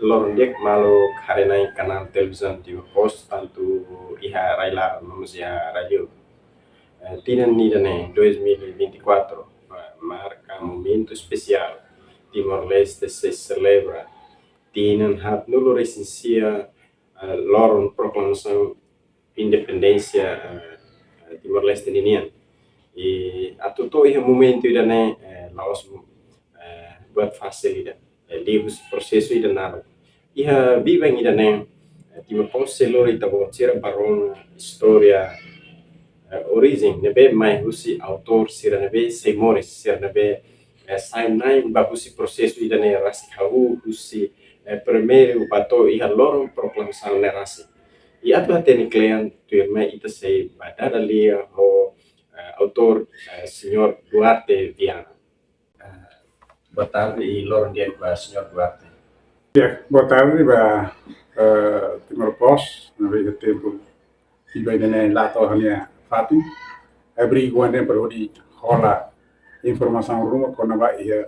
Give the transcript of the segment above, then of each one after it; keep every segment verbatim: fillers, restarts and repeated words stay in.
Loron di'ak maluk haree-na'in kanál televizaun Timor Post, tantu iha rai-laran no mós iha rai-liur. Eh, tinan ida-ne'e, dois mil e vinte e quatro, ma-, marka momentu espesiál. Timor-Leste sei selebra tinan haatnulu-resin-sia, eh, loron proklamasaun independénsia, eh, eh, Timor-Leste ninian. I atu to'o iha momentu ida-ne'e, eh, la'ós, eh, buat fasil ida. Eh, liuhusi prosesu ida naruk. Iha biban ida-ne'e, eh, Timor Post sei lori ita-boot sira ba rona istória, eh, orijen ne'ebé mai husi autór sira ne'ebé sei moris, sira ne'ebé, eh, sai-na'in ba husi prosesu ida-ne'e rasik, hahú husi, eh, primeiru ba to'o iha loron proklamasaun ne'e rasik. I atu hatene kle'an, tuirmai ita sei ba dada lia ho, eh, autór, eh, Señór Duarte Viana. Eh, boa tarde i loron di'ak ba Señór Duarte. Ya, boa tarde ba, eh, Timor Post, ne'ebé iha tempu ida-ne'e la'o to'o ha'u-nia fatin. Abri guan para hodi hola informasaun ruma kona-ba iha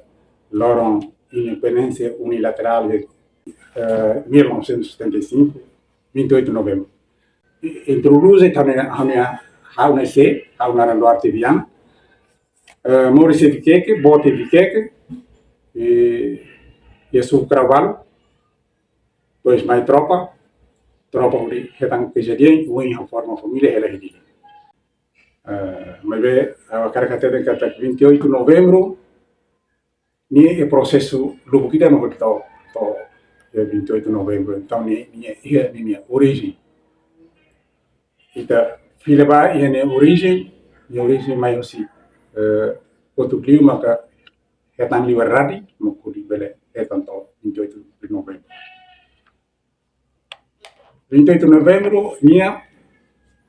loron independénsia unilaterál de, eh, mil novecentos e setenta e cinco, vinte e oito de novembro. I, introdús ha'u-nia, ha'u-nia, ha'u-nia sé, ha'u naran Duarte Viana. Eh, moris iha Viqueque, boot iha Viqueque, i, i suku Caraballo, depois mai tropa, tropa hodi hetan kejadian, ohin ha'u forma família, hela iha Dili. Eh, maibé, eh, hakarak hateten katak vinte e oito de novembro, ne'e prosesu lubuk ida no hodi to'o, to'o, eh, vinte e oito de novembro. Entaun, ne'e, ne'e, ne'e, ne'e, ne'e orijen. Ita fila ba iha ne'e orijen, ne'e orijen mai husi, eh, kotuk liu maka hetan liberdade, maka hodi bele hetan to'o vinte e oito de novembro. Vinte e oito de novembro, ne'e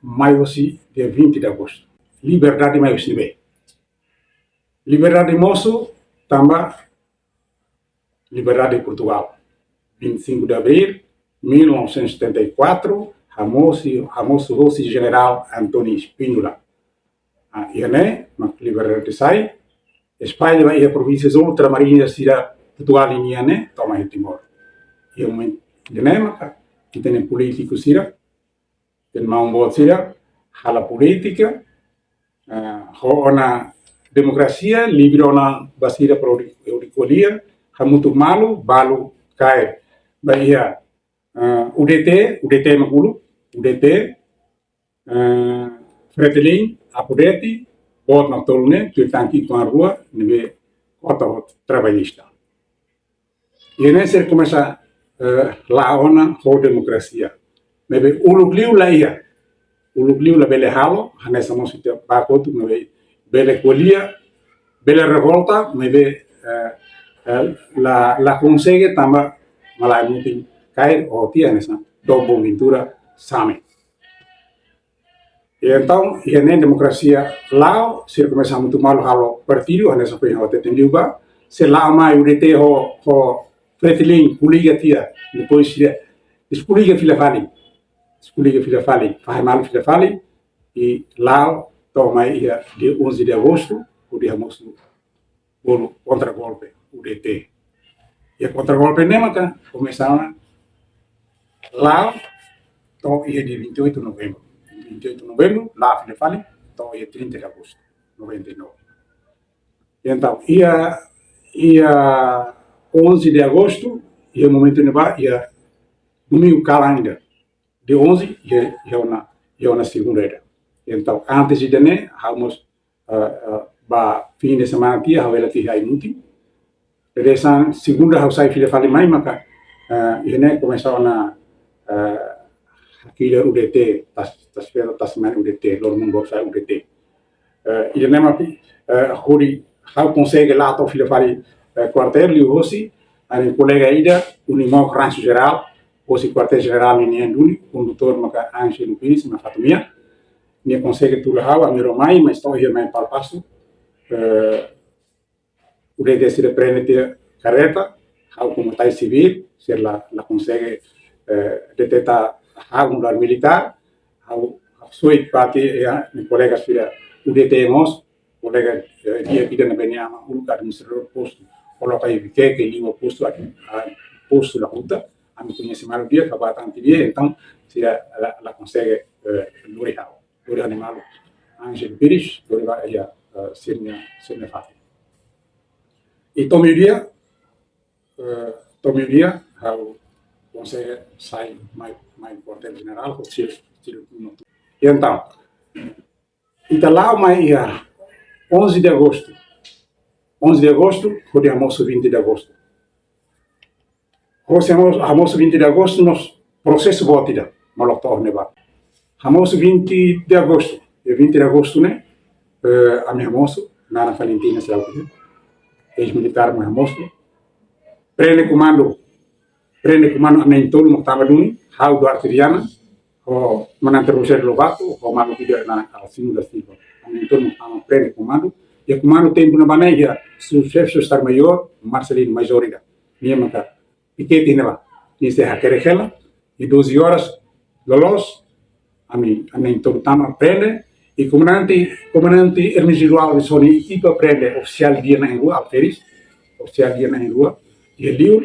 mai husi dia vinte de agosto. Liberdade mai husi ne'ebé? Liberdade mosu tanba liberdade Portugal. Vinte e cinco de abril, mil novecentos e setenta e quatro, hamosu, hamosu hosi Generál António Spínola. Ah, iha ne'e mak liberdade sai, espalla ba iha provínsia ultramarinas sira Portugal ninian ne'e, to'o mai Timor. Iha momentu ida-ne'e maka ita-nia polítiku sira, ita-nia maun-boot sira, halo polítika, ah, ho ona demokrasia, livre ona ba sira para hodi, hodi ko'alia, hamutuk malu, balu kaer ba iha, ah, U D T, U D T mak uluk, U D T, eh, Fretilin, Apu Deti, boot mak tolu ne'e, tuir tan ki'ik tuan rua, ne'ebé kota ho trabalhista. I ne'e sira komesa, eh, la'o ona ho demokrasia. Maibé uluk liu la iha. Uluk liu la bele halo, hanesan mós ita baku hotu, maibé bele ko'alia, bele revolta, maibé, eh, eh, la, la konsege tanba malae mutin kaer ho tiha hanesan Dom Buenaventura Same. I entaun, iha ne'e demokrasia la'o, sira komesa hamutuk malu halo partidu, hanesan foin ha'u hateten liubá, sei la'o mai U D T ho, ho Fretilin, koliga tiha, depois sira, sira koliga fila fali, sira koliga fila fali, fahe malu fila fali, i la'o to'o mai iha dia onze de agosto, hodi hamosu bolu kontra-golpe, U D T. I kontra-golpe ne'e maka komesa ona la'o to'o iha dia vinte e oito de novembro. Vinte e oito de novembro, la'o fila fali, to'o iha trinta de agosto, noventa e nove. I entaun, iha, iha onze de agosto, iha momentu ne'ebá, iha domingu kalan ida. Dia onze, iha, iha ona, iha ona segunda ida. Entaun, antes ida-ne'e, ha'u mós, ah, ah, ba fin de semana tiha, ha'u hela tiha ai-mutin. Dadeer-saan, segunda ha'u sai fila fali mai maka, ah, iha ne'e komesa ona, ah, hakilar U D T, tas, tas fero, tas mai U D T, loromonu boot sai U D T. Eh, ida-ne'e mak, eh, hodi ha'u konsege la'o to'o fila fali, eh, kuartél liuhosi, ami kolega ida, Unimog Rancho Geral, hosi kuartél jenerál ninian duni, kondutór maka Ângelo Pires, mak fatin meia. Nia konsege tula ha'u, ami rua mai, mas to'o iha mai Palapasu, eh, U D T sira prende tiha karreta, ha'u komu tai sivíl, sira la, la konsege, eh, deteta ha'u nu'udar militár, ha'u, ha'u soe parte, ya, nia kolega sira U D T mós, kolega, eh, di'ak ida ne'ebé nia aman uluk administradór postu, koloka iha Viqueque, liu ba postu, ah, postu Lakuta, Ami koñese malu di'ak, ka ba tan tiha, entaun sira la, la konsege, eh, lori ha'u. Lori ha'u-nia malu Angel Pires, lori ba iha, eh, sira-nia, sira-nia fatin. I to'o meiudia, eh, to'o meiudia, ha'u konsege sai mai, mai kuartél jenerál, ho sira, sira no. I entaun, ita la'o mai iha onze de agosto. Onze de agosto, hodi hamosu vinte de agosto. Hosi hamosu, hamosu vinte de agosto, nos prosesu boot ida, molok to'o ne'ebá. Hamosu vinte de agosto. Iha vinte de agosto ne'e, eh, ami hamosu, naran Falintina Selaku, eis-militár mak hamosu. Prende komandu, prende komandu ami na'in-tolu mak tama duni, ha'u Duarte Viana, ho Komandante Rogério Lobato, ho malu ida naran Alcino da Silva. Ami na'in-tolu mak tama prende komandu. Iha komandu tempu ne'ebá ne'e iha Subxefe Estadu-Maiór, Marcelino, major ida. Nia maka pikete ne'ebá. Nia sei hakerek hela, i doze horas loloos, ami, ami na'in-tolu tama prende, i komandante, komandante Hermenegildo Alves ho nia ekipa prende ofisiál dia na'in-rua, alferes, ofisiál dia na'in-rua, iha liur,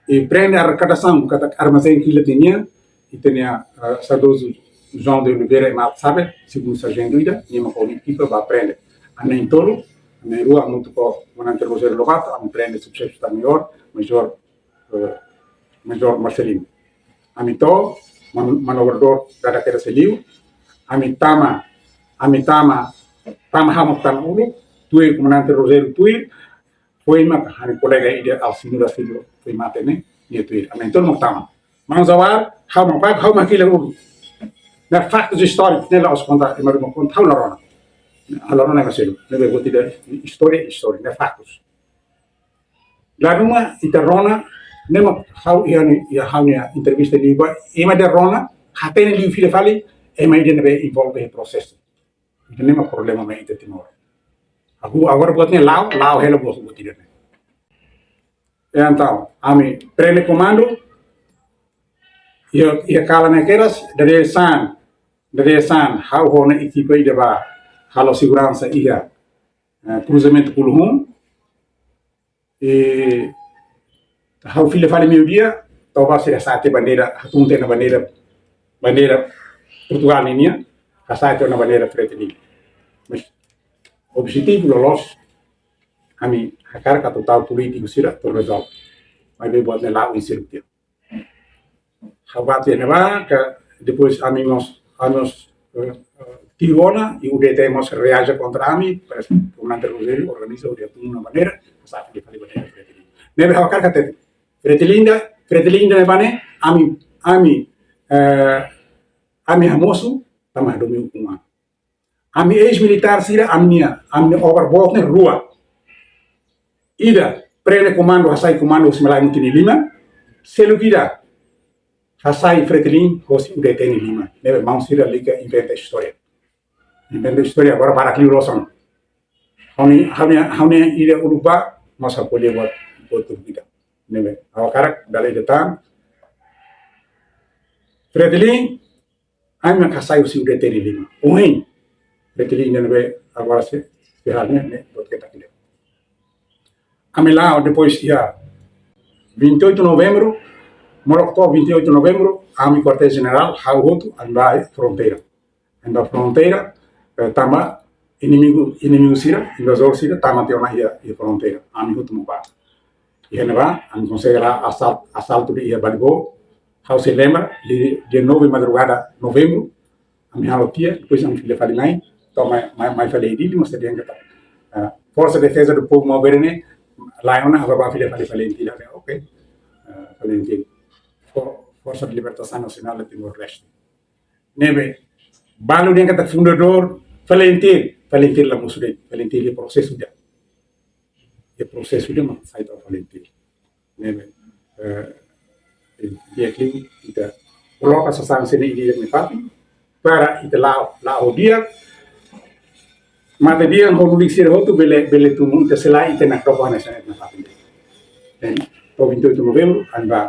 i prende arkadasaun, katak armazén kilat nian, i tenke, eh, saudozu João de Oliveira Emato Xavier, segundu sarjentu ida, nia mak ho nia ekipa ba prende. Ami na'in-tolu, ami na'in-rua, hamutuk ho Komandante Rogério Lobato, ami prende Subxefe Estadu-Maiór, major, eh, major Marcelino. Ami to'o, man-, manobradór dada kedas iha liur, ami tama, ami tama, tama hamutuk tan uluk, tuir Komandante Rogério tuir, foin mak ha'u-nia kolega ida Alcino da Silva foin mate ne'e, nia tuir. Ami na'in-tolu mak tama. Maun Zawar, ha'u mak baku, ha'u mak hakilar uluk. Ne'e faktus istóriku, ne'e la'ós konta, ema ruma konta, ha'u la rona. Ha'u la rona ema seluk. Ne'ebé buat ida istória, istória, ne'e faktus. La ruma ita rona, ne'e mak ha'u iha ne'e, iha ha'u-nia entrevista liubá, ema ida rona, hatene liu fila fali, ema ida ne'ebé envolve iha prosesu. Ida-ne'e mak problema mai ita Timor. Ha'u agora buat ne'e la'o, la'o hela buat, buat ida-ne'e. Entaun, ami prende komandu, iha, iha kalan ne'e kedas, dadeer-saan, dadeer-saan, ha'u ho ha'u-nia ekipa ida ba halo seguransa iha, eh, kruzamentu Kuluhun. I ha'u fila fali meiudia, toba sira hasa'e tiha bandeira, hatún tiha ona bandeira, bandeira Portugál ninian, hasa'e tiha ona bandeira Fretilin. Mas objetivu loloos, ami hakarak atu tau polítiku sira atu rezolve. Maibé buat ne'e la'o insertu. Ha'u bá tiha ne'ebá, ka depois ami mós, ami mós, eh, eh, tiru ona, i U D T mós reaje kontra ami, parese Komandante Rogério organiza hodi hatún ona bandeira, sa fali fali bandeira Fretilin. Ne'ebé ha'u hakarak hatete, Fretilin ida, Fretilin ida ne'ebá ne'e, ami, ami, eh, ami hamosu, tanba domin uma. Ami eis-militár sira, ami-nia, ami-nia ovar boot ne'e rua. Ida, prende komandu, hasai komandu husi malae mutin nia liman, seluk ida, hasai Fretilin hosi U D T nia liman. Ne'ebé maun sira lalika inventa istória. Inventa istória, agora barak liu loos ona. Ha'u-nia, ha'u-nia, ha'u-nia ida uluk bá, mós ha'u ko'alia buat, buat tuku ida. Ne'ebé, ha'u hakarak, dala ida tan. Fretilin, ami mak hasai husi U D T nia liman. Ohin, Fretilin ne'ebé agora sei, sei hal ne'e, ne'e, buat ketak ida. Ami la'o depois iha vinte e oito novembru, molok to'o vinte e oito novembru, ami kuartél jenerál, ha'u hotu, ami bá fronteira. Ami bá fronteira, eh, tanba inimigu, inimigu sira, invazór sira, tama tiha ona iha, iha fronteira. Ami hotu mak bá. Iha ne'ebá, ami konsege la asal-, asaltu de'it iha Balibó. Ha'u sei lembra, dia, dia nove madrugada novembru, ami halo tiha, depois ami fila fali mai, to'o mai, mai, mai fali Dili, mas dia kata, ah, Força de Defesa do Povo Maubere ne'e, laiha ona, agora bá fila fali Falintil, oke. Ah, Falintil. For-, Força de Libertação Nacional de Timor-Leste. Ne'ebé, balu dehan katak fundadór, Falintil, Falintil la mosu de'it, Falintil iha prosesu ida. Iha prosesu ida mak sai to'o Falintil. Ne'ebé, eh, iha klima, ita koloka sasán sira-ne'e iha nia fatin, para ita la'o, la'o di'ak, mate di'ak, hodi sira hotu bele, bele tun, ita sei la'o, ita nakdoko hanesan ne'e nia fatin. Entaun, to'o vinte e oito novembru, ami bá,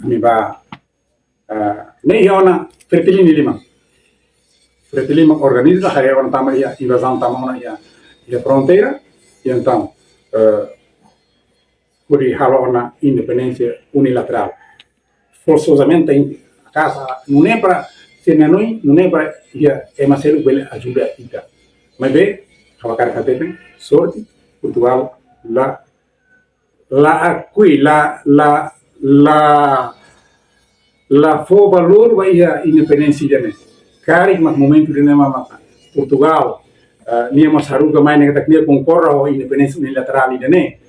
ami bá, ah, ne'e iha ona Fretilin nia liman. Fretilin mak organiza, haree ona tama iha, invazaun tama ona iha, iha fronteira, i entaun, eh, hodi halo ona independénsia unilaterál. forçosamente em casa, não é para ser nanui, não é para ia ema seluk bele ajuda ita. Maibé, ha'u hakarak hateten, sorte, Portugal la, la akui, la, la, la, la fó valór ba iha independénsia ida-ne'e. Karik mak momentu ida-ne'e mak Portugal, ah, nia mós haruka mai ne'e katak nia konkorda ho independénsia unilaterál ida-ne'e.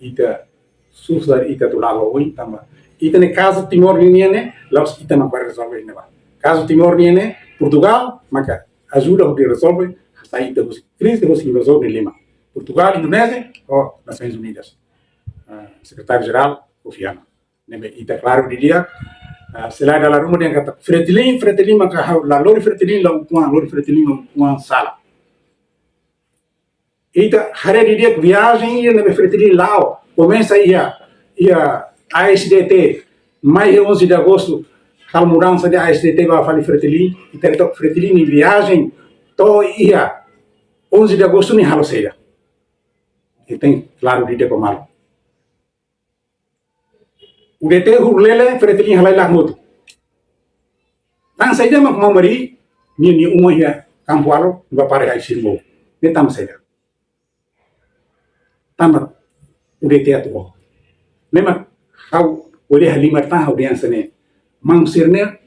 Ita susar ita atu la'o oin tanba ita-nia kazu Timor nian ne'e, la'ós ita mak bá rezolve ne'ebá. Kazu Timor nian ne'e, Portugal maka ajuda hodi rezolve, hasai ita husi krize, husi invazór nia liman. Portugal, Indonézia, ho Nasoins Unidas. Ah, Sekretáriu Jerál Kofi Annan. Ne'ebé ita klaru didi'ak, ah, se lae dala ruma dehan katak Fretilin, Fretilin maka ha'u, la lori Fretilin, la ukun an, lori Fretilin, la ukun an, sala. Ita haree didi'ak viajen ida ne'ebé Fretilin la'o, komesa iha, iha A S D T, mai iha onze de agosto, halo mudansa de A S D T ba fali Fretilin, ita haree took Fretilin nia viajen to'o iha onze de agosto ne'e halo saida. Ita klaru didi'ak ba malu. U D T huru lele, Fretilin halai lakmoto. Tan saida mak Maun Mari nia, nia uma iha Kampu Alo, bá para iha ai-sirmouk. Ne'e tanba saida? Tanba U D T atu. Ne'e mak ha'u ko'alia halimar tan ha'u dehan hanesan ne'e. Maun sira-ne'e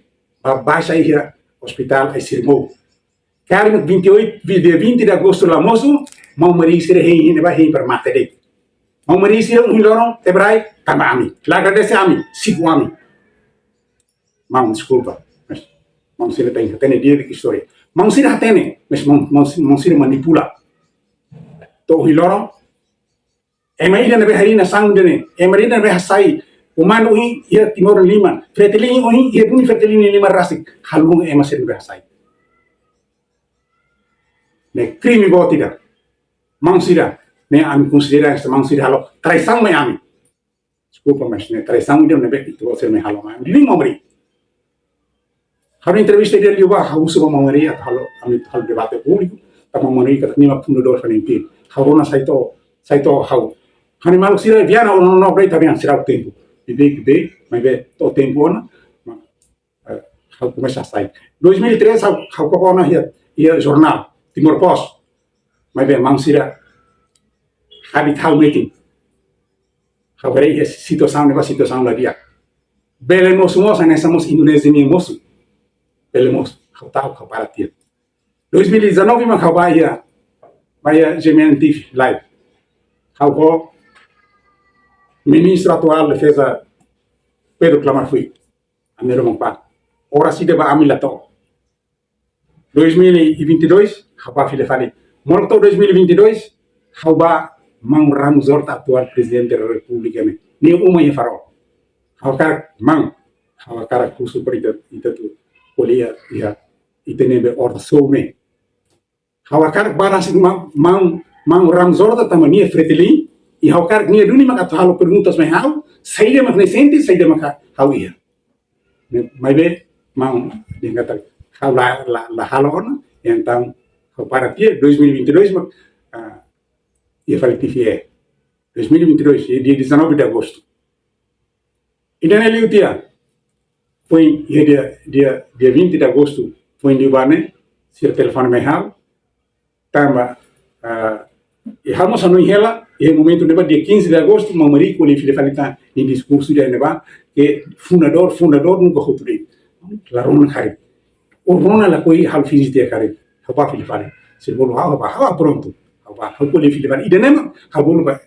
bá baixa iha ospitál ai-sirmouk. Karik vinte e oito, dia vinte de agosto la mosu, Maun Mari sira hein, hein ne'ebá hein para mate de'it. Maun Mari sira ohin loron tebrai tanba ami. La agradese ami, siku ami. Maun, deskulpa. Mas maun sira tenke hatene di'ak istória. Maun sira hatene, mas maun, maun, maun sira manipula. To'o ohin loron, ema ida ne'ebé harii nasaun ida-ne'e, ema ida ne'ebé hasai komandu ohin iha Timor liman, Fretilin ohin iha duni Fretilin liman rasik, haluha ema sira ne'ebé hasai. Ne'e krime boot ida. Maun sira, ne'e ami konsidera hanesan maun sira halo traisaun mai ami. Deskulpa, mas ne'e traisaun ida ne'ebé ita-boot sira mai halo mai ami. Liu Maun Mari. Ha'u entrevista ida liubá, ha'u husu ba Maun Mari atu halo, ami halo debate públiku, tanba Maun Mari katak nia mak fundadór FALINTIL. Ha'u rona sai to'o, sai to'o ha'u. Ha'u-nia maluk sira viana ona no bai tabian sira tempu. Beibeik, beibeik, maibé to'o tempu ona, ma, eh, ha'u komesa hasai. Dois mil e três ha'u, ha'u koko ona iha, iha jornál Timor Post. Maibé maun sira habit ha'u metin. Ha'u haree iha situasaun ne'ebá situasaun la di'ak. Bele mosu mós hanesan mós Indonézia nian mosu. Bele mosu. Ha'u ta'uk, ha'u para tiha. Dois mil e dezanove mak ha'u bá iha, bá iha G M N T V live. Ha'u ho Ministru atuál Defeza Pedro Klamar Fuik. Ami ruma bá. Oras ida bá ami la to'o. Dois mil e vinte e dois, ha'u bá fila fali. Molok to'o dois mil e vinte e dois, ha'u bá Maun Ramos Horta, atuál Prezidente da Repúblika ne'e. Nia uma iha Farol. Ha'u hakarak, maun, ha'u hakarak husu para ita, ita atu ko'alia iha, ita ne'ebé Horta Show ne'e. Ha'u hakarak bá rasik maun, maun, maun Ramos Horta tanba nia Fretilin, i ha'u hakarak nia duni mak atu halo perguntas mai ha'u, saida mak nia sente, saida mak ha'u iha. Maibé, maun, dehan katak ha'u la, la, la halo ona, entaun ha'u para tiha, dois mil e vinte e dois mak, ah, iha FALINTIL. Dois mil e vinte e dois, iha dia dezanove de agosto. Ida-ne'e liu tiha, foin iha dia, dia, dia vinte de agosto, foin liubá ne'e, sira telefone mai ha'u, tanba, ah, i ha'u mós hanoin hela, iha momentu ne'ebá dia quinze de agosto, Maun Mari ko'alia fila fali tan nia diskursu ida ne'ebá, ke fundadór, fundadór nunka hotu de'it. La rona karik. Ó rona lakohi halo finje tiha karik. Ha'u bá fila fali. Sira bolu ha'u, ha'u bá, ha'u prontu. Ha'u bá, ha'u ko'alia fila fali. Ida-ne'e mak, ha'u bolu bá,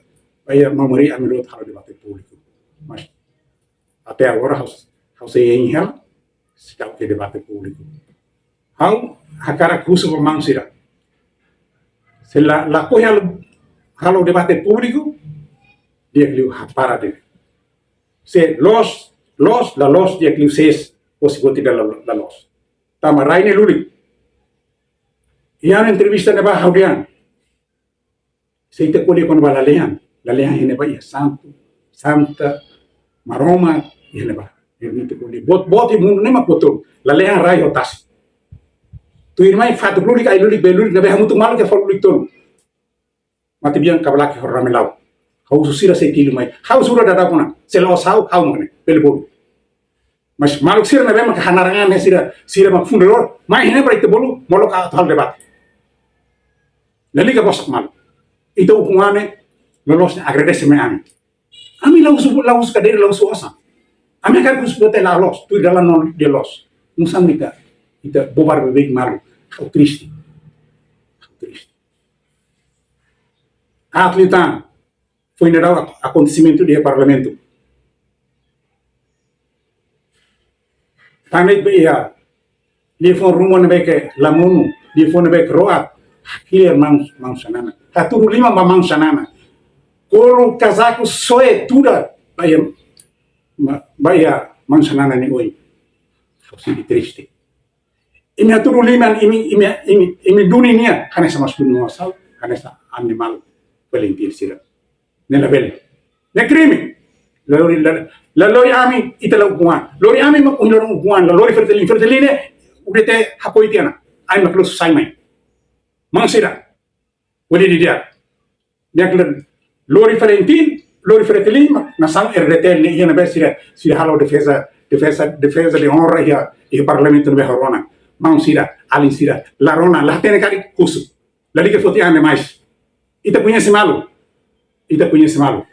bá iha Maun Mari ami-nia halo debate públiku. Mas, até agora, ha'u, ha'u sei hein hela, seidauk iha debate públiku. Ha'u hakarak husu ba maun sira. Se la, lakohi halo, halo debate públiku, di'ak liu hapara de'it. Se loos, loos, la loos, di'ak liu sees, ou se buat ida la, la loos. Tanba rai ne'e lulik. Iha ha'u-nia entrevista ne'ebá ha'u dehan. Se ita ko'alia kona-ba lalehan, lalehan iha ne'ebá iha santu, santa, Maromak iha ne'ebá. Iha ne'e ita ko'alia. Boot, boot iha mundu ne'e mak boot. Lalehan, rai ho tasi. Tuirmai fatuk lulik, ai lulik, bee lulik, ne'ebé hamutuk malu ke fó lulik tolu. Matebian, kabalak ho ramelau. Ha'u husu sira sei tilu mai. Ha'u sura dada kona. Se loos ha'u, ha'u mak ne'e. Bele bolu. Mas maluk sira ne'ebé mak hanaran an ne'e sira, sira mak fundadór, mai iha ne'e para ita bolu, molok atu halo debate. Lalika bosak malu. Ita ukun an ne'e, loloos ne'e agradese mai ami. Ami la husu, la husu kadeira, la husu osan. Ami hakarak husu buat ne'e la loos, tuir dalan no dia loos. Nusá mak ita, ita bobar beibeik malu. Ha'u triste. Ha'u triste. Aat liután, foin daudaun akontesimentu iha Parlamentu. Tanba ne'e iha, liafuan ruma ne'ebé ke la monu, liafuan ne'ebé ke ro'at, hakilar maun, maun Xanana. Hatudu liman ba maun Xanana. Kolu kazaku soe tuda ba iha, ma-, ba iha maun Xanana nia oin. Ha'u sente triste. Imi hatudu liman, imi, imi, imi, imi duni nia, hanesan maun Xanana, hanesan animál FRETILIN sira. Ne'e labele. Ne'e krime. La lori, la, la lori ami, ita la ukun an. Lori ami mak ohin loron ukun an, la lori FRETILIN, FRETILIN ne'e, U D T hakoi tiha ona. Ami mak loos sai mai. Maun sira. Ko'alia didi'ak. Nia kila lori FRETILIN, lori FRETILIN, mak nasaun R D T L ne'e iha ne'ebé sira, sira halo defeza, defeza, defeza de onra iha, iha Parlamentu ne'ebé ha'u rona. Maun sira, alin sira, la rona, la hatene karik husu. Lalika foti an demais. Ita koñese malu. Ita koñese malu.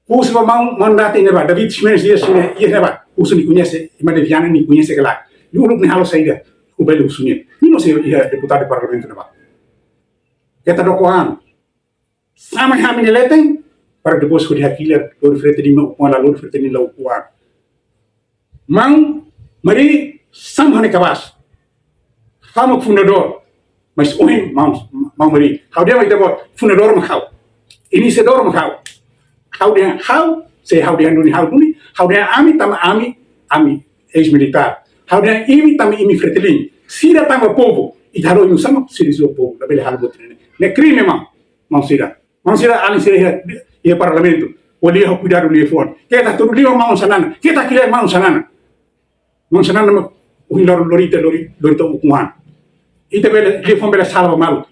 Husu ba maun, maun Dati ne'ebá, David Ximenes Dias ne'e, iha ne'ebá. Husu nia koñese, ema de Viana nia koñese ka lae. Nia uluk nia halo saida, ha'u bele husu nia. Nia mós iha deputadu Parlamentu ne'ebá. Keta doko an. Sama ami-nia leten, para depois hodi hakilar, lori FRETILIN mak ukun an, la lori FRETILIN la ukun an. Maun Mari, sama ho nia kabaas. Ha'u mak fundadór. Mas ohin, maun, maun Mari. Ha'u dehan ba ita-boot, fundadór mak ha'u. Inisiadór mak ha'u. Ha'u dehan ha'u, se ha'u dehan duni, ha'u duni. Ha'u dehan ami, tanba ami, ami eis-militár. Ha'u dehan imi, tanba imi FRETILIN. Sira tanba povu. Ita halo imi sama, sira isu povu. Labele halo buat ne'e. Ne'e krime, maun. Maun sira. Maun sira, alin sira iha, iha Parlamentu. Ko'alia ho kuidadu liafuan. Keta hatudu liman maun Xanana. Keta hakilar maun Xanana. Maun Xanana mak ohin loron lori ita, lori, lori ita ukun an. Ita bele, liafuan bele sala ba malu.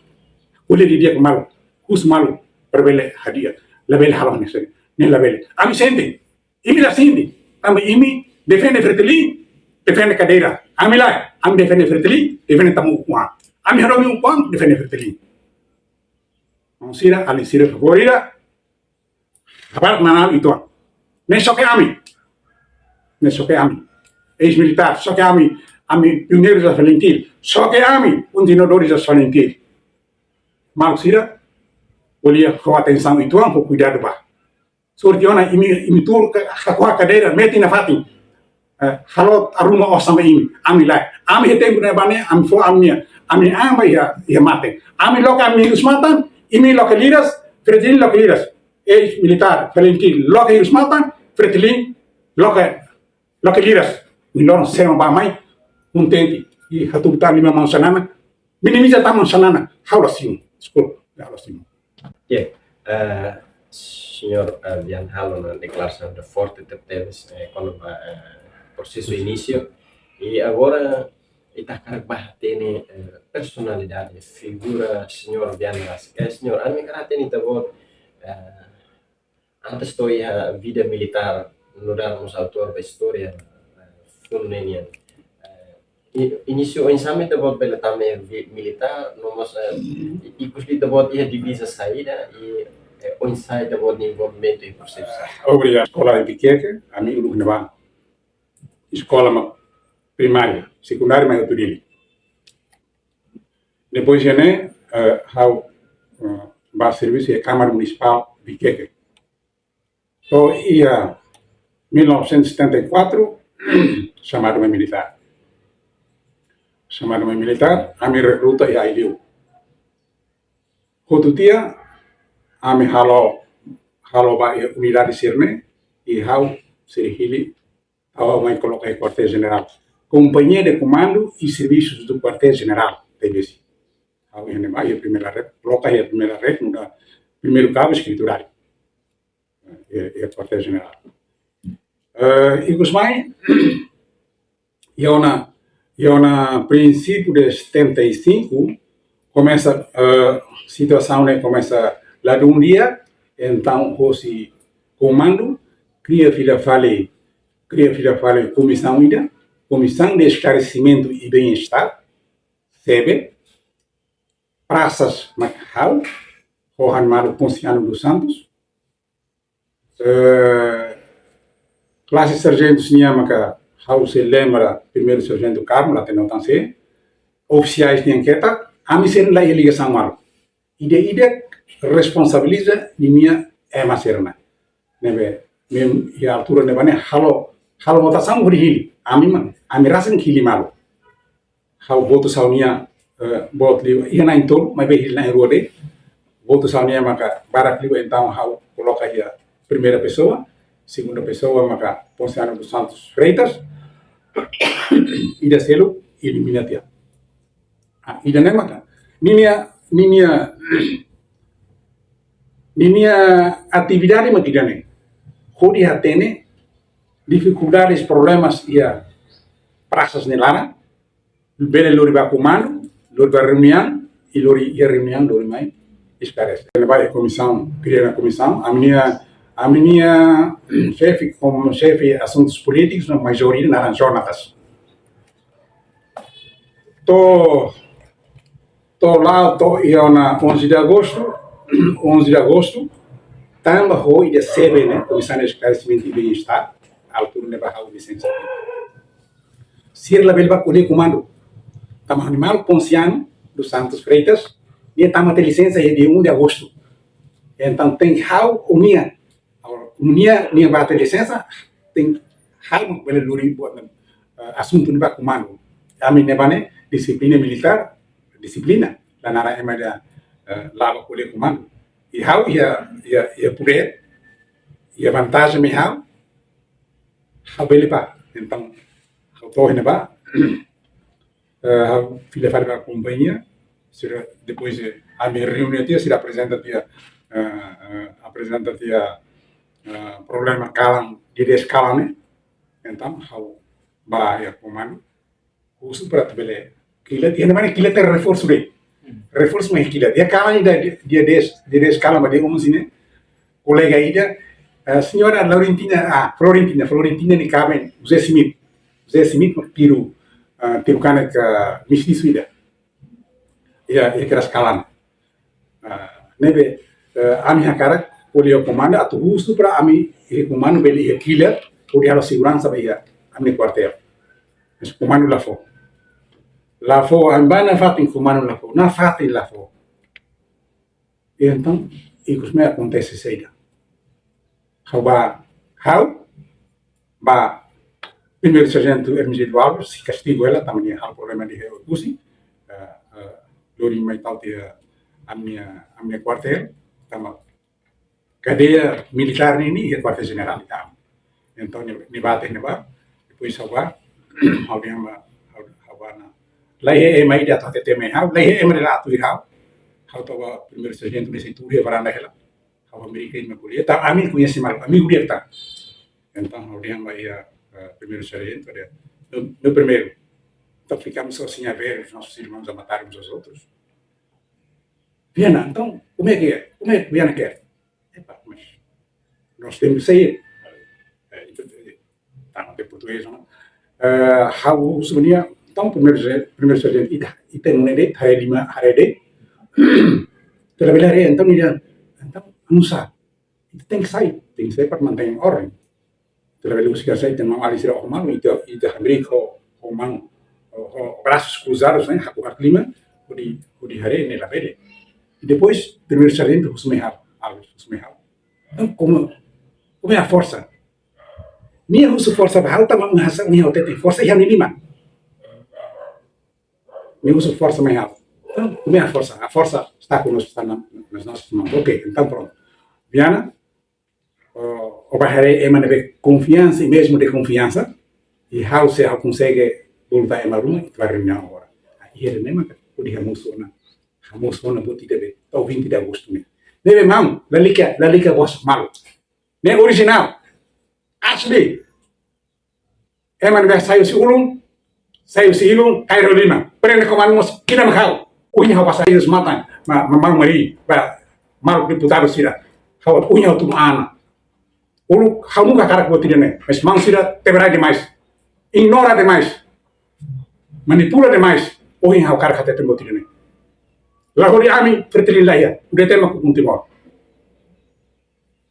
Ko'alia didi'ak malu. Husu malu. Para bele hadi'a. Labele halo hanesan ne'e. Ne'e labele. Ami sente. Imi la sente. Tanba imi defende FRETILIN, defende kadeira. Ami lae, ami defende FRETILIN, defende tanba ukun an. Ami hadomi ukun an, defende FRETILIN. Maun sira, alin sira, favór ida, habarak nanalu uitoan. Ne'e xoke ami. Ne'e xoke ami. Eis-militár, xoke ami, ami pioneiru iha FRETILIN. Xoke ami, kontinuadór iha FRETILIN. Maluk sira, ko'alia ho atensaun uitoan, ho kuidadu ba. Sorte ona imi, imi tuur ka, hako'ak kadeira, metin nafatin. Eh, halo arruma osan ba imi, ami lae. Ami iha tempu ne'ebá ne'e, ami fó ami-nia, ami-nia an ba iha, iha mate. Ami loke ami hirus-matan, imi loke liras, FRETILIN loke liras. Eis-militár, FRETILIN loke hirus-matan, FRETILIN loke, loke liras. Ohin loron semo ba mai, kontente. I hatutan liman maun Xanana, minimiza tan maun Xanana, ha'u la simu. Deskulpa, ha'u la simu. Oke, eh, señór, eh, Viana halo ona deklarasaun ida forte tebetebes, eh, kona-ba, eh, prosesu inísiu. I agora, ita hakarak bá hatene, eh, personalidade, figura señór Viana rasik. Eh, señór, ami hakarak hatene ita-boot, eh, antes to'o iha vida militár, nu'udar mós autór ba istória, eh, funu ne'e nian. Eh, i-, inísiu oinsá mak ita-boot bele tama iha vi-, militár, no mós, eh, i-, ikus ita-boot iha diviza saida, i, eh, oinsá ita-boot nia envolvimentu iha prosesu sira. Obrigadu. Eskola iha Viqueque, ami uluk ne'ebá. Eskola mak primária, sekundária mak iha Utudili. Depois de ne'e, eh, ha'u, eh, bá servisu iha Câmara Municipal Viqueque. To'o iha mil novecentos e setenta e quatro, xamadu mai militár. Xamadu mai militár, ami rekruta iha Aileu. Hotu tiha, ami halo, halo ba iha unidade sira-ne'e, i ha'u sei hili tau mai koloka iha Kuartél Jenerál. Companhia de Comando e Serviços do Quartel General, T B C. Ha'u iha ne'ebá, iha primeira rede, koloka iha primeira rede, nu'udar primeiru kabu eskritóriu. Iha, iha Kuartél Jenerál. Eh, ikus mai, iha ona, iha ona princípio de setenta e cinco, komesa, eh, situasaun ne'e komesa ladún di'ak, entaun hosi komandu, kria fila fali kria fila fali komisaun ida, Komisaun de Esclarecimentu e Bem-Estar, SEBE, prasas mak ha'u, ho hanesan Ponciano dos Santos, eh, klase sarjentus nian maka ha'u sei lembra Primeiru Sarjentu Carmo, la hatene tan sé, ofisiais nian ketak, ami sira la iha ligasaun malu. Ida-idak responsabiliza ninia ema sira-ne'e. Ne'ebé, ami iha altura ne'ebá ne'e halo, halo votasaun hodi hili. Ami mak, ami rasik hili malu. Ha'u votu ha'u-nia, eh, boot liu, iha na'in tolu, maibé hili na'in rua de'it. Votu ha'u-nia maka barak liu, entaun ha'u koloka iha primeira pesoa, segunda pesoa maka Ponciano dos Santos Freitas, ida seluk elimina tiha. Ah, ida-ne'e maka, ninia, ninia, ninia atividade mak ida-ne'e. Hodi hatene difikuldades, problemas iha prasas nia laran, bele lori ba komandu, lori ba reuniaun, i lori iha reuniaun, lori mai esklarese. Ne'ebá komisaun, kria ona komisaun, ami-nia, ami-nia xefe, komu xefe asuntus polítikus, no maioria naran Jonatas. To'o, to'o la'o, to'o iha ona onze de agosto, onze de agosto, tanba ho ida SEBE ne'e, Komisaun de Esclarecimentu e Bem-Estar, altura ne'ebá ha'u lisensa. Sira labele ba ko'alia komandu. Tanba hanesan Ponciano dos Santos Freitas, nia tama tiha lisensa iha dia um de agosto. Entaun tenke ha'u ho nia. Agora, nia, nia ba tiha lisensa, tenke ha'u mak bele lori buat, eh, asuntu ne'e ba komandu. Ami ne'ebá ne'e dixiplina militár, dixiplina. La naran ema ida, eh, la ba ko'alia komandu. I ha'u iha, iha, iha podér, iha vantajen mai ha'u, ha'u bele ba. Entaun, ha'u to'o iha ne'ebá, eh, ha'u fila fali ba kompañia, sira, depois, eh, ami reúne tiha, sira aprezenta tiha, eh, eh, aprezenta tiha, eh, problema kalan, dia dez kalan ne'e. Entaun, ha'u ba iha komandu, husu para atu bele kilat, iha ne'ebá ne'e kilat iha reforsu de'it. Reforsu mai kilat. Iha kalan ida dia, dia dez, dia dez kalan ba dia onze ne'e, kolega ida, eh, señora Laurentina, ah, Florentina, Florentina nia kaben José Smith. José Smith mak tiru, ah, tiru kanek, ah, mestisu ida. Iha, iha kedas kalan. Ah, ne'ebé, eh, ami hakarak ko'alia ho komandu atu husu para ami iha komandu bele iha kilat, hodi halo seguransa ba iha ami-nia kuartél. Mas komandu la fó. La fó, ami ba nafatin, komandu la fó. Nafatin la fó. Entaun, ikus mai akontese saida. Ha'u ba, ha'u ba Primeiru Sarjentu Hermenegildo Alves, sei kastigu hela, tanba nia halo problema iha Oekusi, eh, eh, lori mai tau tiha ami-nia, ami-nia kuartél, tanba kadeia militár ne'e iha kuartél jenerál ita. Entaun, nia, nia ba tiha ne'ebá, depois ha'u ba, ha'u dehan ba, ha'u, ha'u ba ona. La iha ema ida atu hatete mai ha'u, la iha ema ida la atu hira ha'u. Ha'u to'o ba Primeiru Sarjentu ne'e sei tuur iha varanda hela. Ha'u Amérika nia ko'alia, entaun ami koñese malu, ami ko'alia entaun. Entaun, ha'u dehan ba iha, eh, Primeiru Sarjentu, dehan, "Meu, meu primeiro, então ficamos só assim a ver os nossos irmãos a matarem uns aos outros?" Viana, então, como é que é? Como é que Viana quer? Epá, mas nós temos que sair. Eh, entaun, eh, tanba portugés, não? Eh, ha'u husu ba nia, entaun, Primeiru Sarjentu, Primeiru Sarjentu, ita, ita nune'e de'it, haree liman, haree de'it. Ita labele haree, entaun, nia dehan, entaun, almoçar. Ita tenke sai, tenke sai para mantein orden. Ita labele husik sai, ita maun-alin sira oho malu, ita, ita hamriik ho, ho maun, ho, ho braços cruzados, ne'e, hakuak liman, hodi, hodi haree, ne'e labele. I depois, Primeiru Sarjentu husu mai ha'u, Alves husu mai ha'u. Entaun, como, como é a força? Nia husu forsa ba ha'u, tanba nia hanesan nia hatete forsa iha nia liman. Nia husu forsa mai ha'u. Entaun, como é a força? A força está conosco, está na, nas nossas mãos. Ok, entaun prontu. Viana, ó, ó ba haree ema ne'ebé konfiansa, i mesmu de konfiansa, i ha'u se ha'u konsege bolu ba ema ruma, ita ba reuniaun agora. Iha ne'e mak hodi hamosu ona, hamosu ona buat ida be, to'o vinte de agosto ne'e. Ne'ebé maun, lalika, lalika bos malu. Ne'e orijinál. Asli. Ema ne'ebé sai husi ulun, sai husi ilun, kaer ho liman. Prende komandu mós, kina mak ha'u. Uña ha'u ba sai husi matan, ma, ma, ma, mari, ba, maluk deputadu sira. Ha'u uña ha'u tun an. Uluk ha'u nunka hakarak buat ida-ne'e, mas maun sira teberai demais, ignora demais, manipula demais. Ohin ha'u hakarak hatete buat ida-ne'e. La hodi ami Fretilin la iha, U D T mak ukun Timor.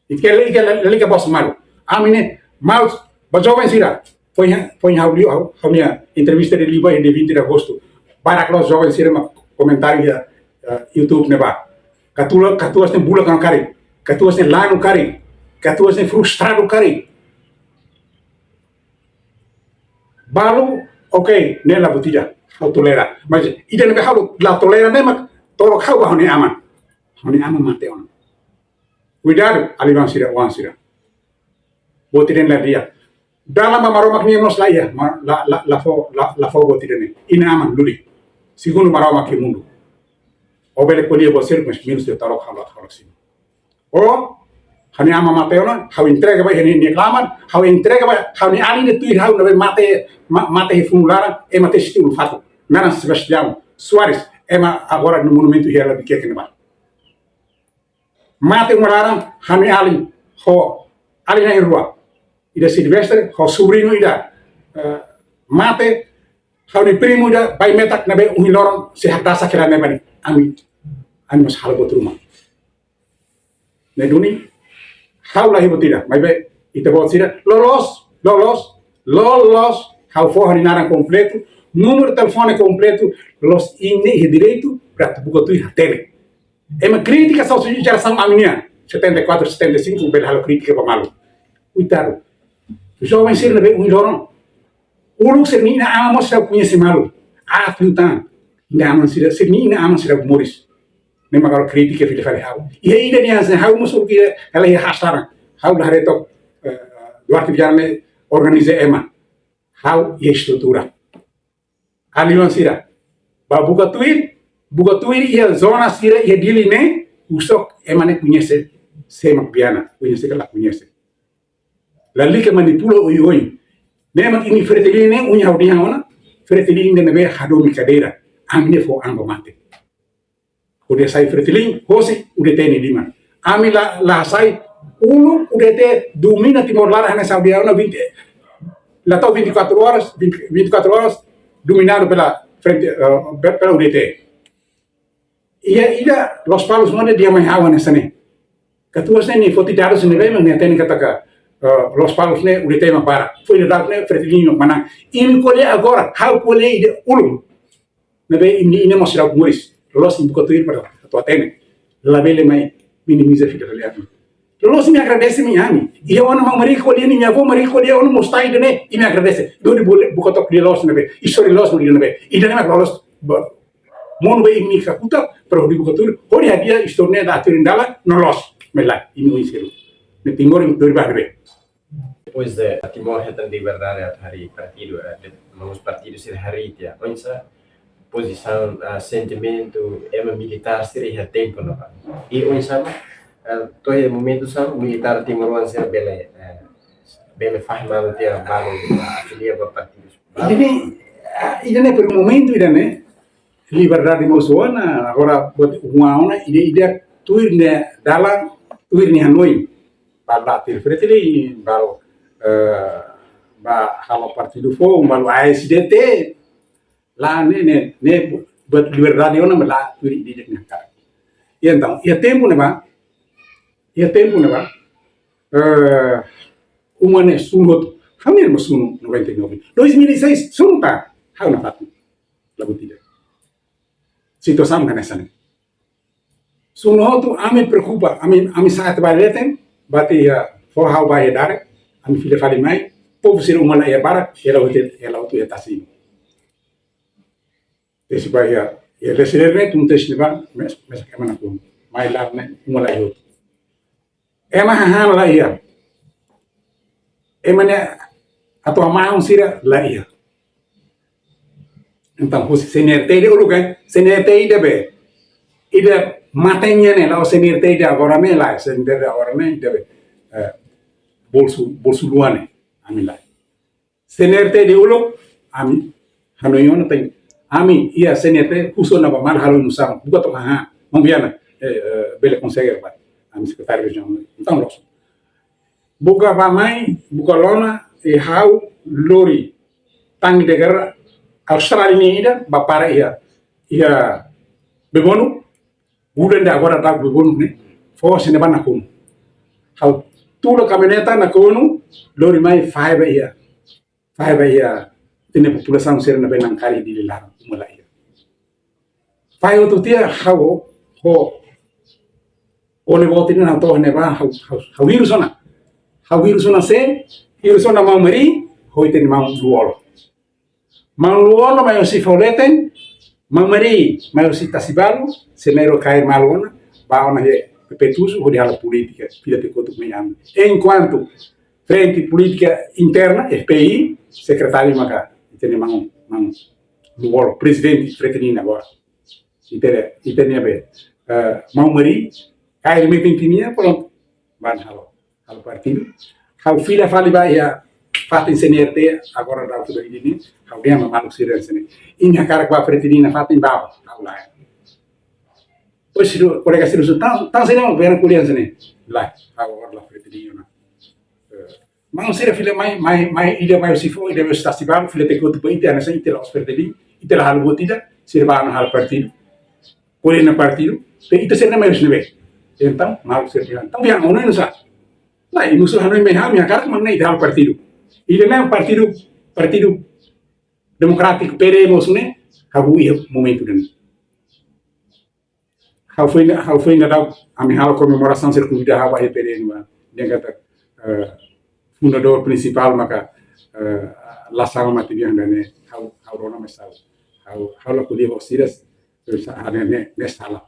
Ita ke, ita ke lalika bos malu. Ami ne'e, maun, ba joven sira. Foin, foin ha'u liu, ha'u, ha'u-nia entrevista ida liu ba iha dia vinte de agosto. Barak loos joven sira mak komentáriu iha, eh, YouTube ne'ebá. Katuas, katuas ne'e bulak ona karik. Katuas ne'e lanu karik. Katuas ne'e frustradu karik. Balu, oke, ne'e la buat ida. Ha'u tolera. Mas ida ne'ebé ha'u la tolera ne'e mak torok ha'u ba ha'u-nia aman. Ha'u-nia aman mate ona. Kuidadu, aliban sira, oan sira. Buat ida-ne'e la di'ak. Dalan ba Maromak nian mós la iha, ma-, la, la, la fó, la, la fó buat ida-ne'e. Inan-aman luli. Segundu Maromak iha mundu. Ó bele ko'alia buat seluk, mas menus ita torok ha'u la, ha'u la simu. Ó, ha'u-nia aman mate ona, ha'u entrega ba iha nia, nia klamar, ha'u entrega ba, ha'u-nia alin ne'e tuir ha'u ne'ebé mate, ma-, mate iha funu laran, ema tesi tiha-nulu fatuk. Naran Sebastião Soares, ema agora no monumentu iha Albuquerque ne'ebá. Mate uma laran, ha'u-nia alin, ho, alin na'in-rua. Ida Silvestre, ho sobriñu ida, eh, mate, ha'u-nia primu ida, bai metak ne'ebé ohin loron, sei hakdasak hela ne'ebá ne'e. Ami, ami mós halo buat ruma. Ne'e duni, ha'u la iha buat ida, maibé, ita-boot sira, loloos, loloos, loloos, ha'u fó ha'u-nia naran kompletu, númeru telefone kompletu, loloos imi iha direitu, para atu buka tuir hatene. Ema kritika só se jerasaun ami-nian, setenta e quatro, setenta e cinco, bele halo kritika ba malu. Koitadu. Joven sira ne'ebé ohin loron. Uluk sira-nia inan-aman mós seidauk koñese malu. Atu tan. Inan-aman sira, sira-nia inan-aman seidauk moris. Ne'e mak agora kritika fila fali ha'u. Iha ida-ne'e hanesan ha'u mós uluk iha, hela iha hasaran. Ha'u la haree took, eh, Duarte Viana ne'e organiza ema. Ha'u iha estrutura. Aliban sira. Ba buka tuir, buka tuir iha zona sira iha Dili ne'e, husu ema ne'e koñese, sé mak Viana, koñese ka la koñese. Lalika manipula oioin. Ne'e mak imi Fretilin ne'e, ohin ha'u dehan ona, Fretilin ida ne'ebé hadomi kadeira, ami ne'e fó an ba mate. Hodi hasai Fretilin, hosi U D T nia liman. Ami la, la hasai, uluk U D T domina Timor laran hanesan ha'u dehan ona vinte, la to'o vinte e quatro horas, vinte, vinte e quatro horas, dominado pela frente, eh, pe-, pela U D T. Iha ida Lospalos mós dehan mai ha'u hanesan ne'e. Katuas ne'e nia foti dadus ne'ebé mak nia hatene katak, eh, Lospalos ne'e U D T mak barak. Foin daudauk ne'e Fretilin mak manán. Imi ko'alia agora, ha'u ko'alia ida uluk. Ne'ebé imi, imi mós seidauk moris. Loloos imi buka tuir para atu hatene. Labele mai minimiza fila fali ami. Loloos imi agradese mai ami. Iha ona maun Mariko, iha nia avó Mariko, iha ona mós ita ida-ne'e, imi agradese. Hodi bele buka took lia loos ne'ebé, istória loos mak ida-ne'ebé. Ida-ne'e mak loloos ba, monu ba imi kakutak, para hodi buka tuir, hodi hadi'a istória ne'e la tuir dalan, no loos. Maibé lae, imi oin seluk. Ne'e Timor imi tuir ba ne'ebé. Depois de Timor hetan liberdade atu harii partidu, eh, de, maibé partidu sira harii tiha. Oinsá pozisaun, ah, sentimentu ema militár sira iha tempu ne'ebá. I oinsá mak, eh, to'o iha momentu sá militár timoroan sira bele, eh, bele fahe malu tiha balu, ah, afilia ba partidu. Ida-ne'e, ah, ida-ne'e per momentu ida-ne'e, liberdade mós ona, agora buat uma ona, ida, ida tuir nia dalan, tuir nia hanoin. Balu la tuir Fretilin, balu, eh, ba halo partidu foun, balu A S D T, la ne'e, ne'e, ne'e buat liberdade ona, maibé la tuir ida-idak nia hakarak. I entaun, iha tempu ne'ebá, iha tempu ne'ebá, eh, uma ne'e sunu hotu, ha'u-nian mós sunu noventa e nove. Dois mil e seis, sunu tan, ha'u nafatin. La buat ida. Situasaun hanesan ne'e. Sunu hotu ami preokupa, ami, ami sa'e atu bá leten, bati iha, fó ha'u bá iha darat, ami fila fali mai, povu sira uma la iha barak, iha la'o hotu, iha la'o hotu iha tasi. Tesi bá iha, iha lesi leten ne'e, tun tesi ne'ebá, mes, mesak ema nakonu. Mai laran ne'e, uma la iha hotu. Ema hahán la iha. Ema ne'e atu hamaun sira la iha. Entaun, husi C N R T ida uluk, eh, C N R T ida be. Ida mate nian ne'e, la'ós C N R T ida agora ne'e lae, C N R T ida agora ne'e, ida be. Eh, bolsu, bolsu luan ne'e, ami lae. C N R T ida uluk, ami, hanoin ona tan. Ami, iha C N R T, husu ona ba malu halo nusam, buka took hahán, maun Viana, eh, eh, bele konsege ba. Ami sekretáriu rejionál. Entaun, loos. Buka bá mai, buka lona, i ha'u lori tangi dekara Austrália nian ida, bá para iha, iha Bebonuk, udan de agora da Bebonuk ne'e, fó sene bá nakonu. Ha'u tula kamioneta nakonu, lori mai fahe bá iha, fahe bá iha, ita-nia populasaun sira ne'ebé nankari di lila, uma la iha. Fahe hotu tiha ha'u, ho, ole botin na to'o ne'ebá, ha'u, ha'u, ha'u hirus ona. Ha'u hirus ona sé, hirus ona maun Mari, ho ita-nia maun Lú-Olo. Maun Lú-Olo mai husi Fauleten, maun Mari mai husi Tasi Balu, sira na'in-rua kaer malu ona, bá ona iha Pepetusu, hodi halo polítika, fila tiha kotuk mai ami. Enkuantu Frente Polítika Interna, F P I, sekretáriu maka, ita-nia maun, maun Lú-Olo, prezidente Fretilin agora. Ita, ita-nia be, eh, maun Mari, kaer metin tiha nia, prontu. Bá halo, halo partidu. Ha'u fila fali bá iha fatin C N R T, agora daudaun ida-ne'e, ha'u dehan ba maluk sira sira-ne'e. Imi hakarak bá Fretilin nia fatin bá, ha'u lae. Pois, sira, kolega sira husu, tan, tan sira-ne'e, vieram ko'alia sira-ne'e. Lae, ha'u agora la Fretilin ona. Eh, maun sira fila mai, mai, mai, ida mai husi fó, ida mai husi Tasi Balu, fila tiha kotuk ba ita, hanesan ita la'ós Fretilin, ita la halo buat ida, sira bá halo partidu. Ko'alia iha partidu, pe ita sira-ne'e mai husi ne'ebé. Entaun, maun sira bilang, entaun, bilang, ona nusá. Lae, imi husu hanoin mai ha'u, imi hakarak mak ne'e ita halo partidu. Ida-ne'e partidu, Partidu Demokrátiku, P D M husu ne'e, ha'u iha momentu ne'e. Ha'u foin, ha'u foin daudaun, ami halo komemorasaun sira konvida ha'u ba iha P D M ba. Dehan katak, eh, fundadór prinsipál maka, eh, la sama matebian ne'e, ha'u, ha'u rona mesak. Ha'u, ha'u la ko'alia ho sira, terus ada ne'e, ne'e sala.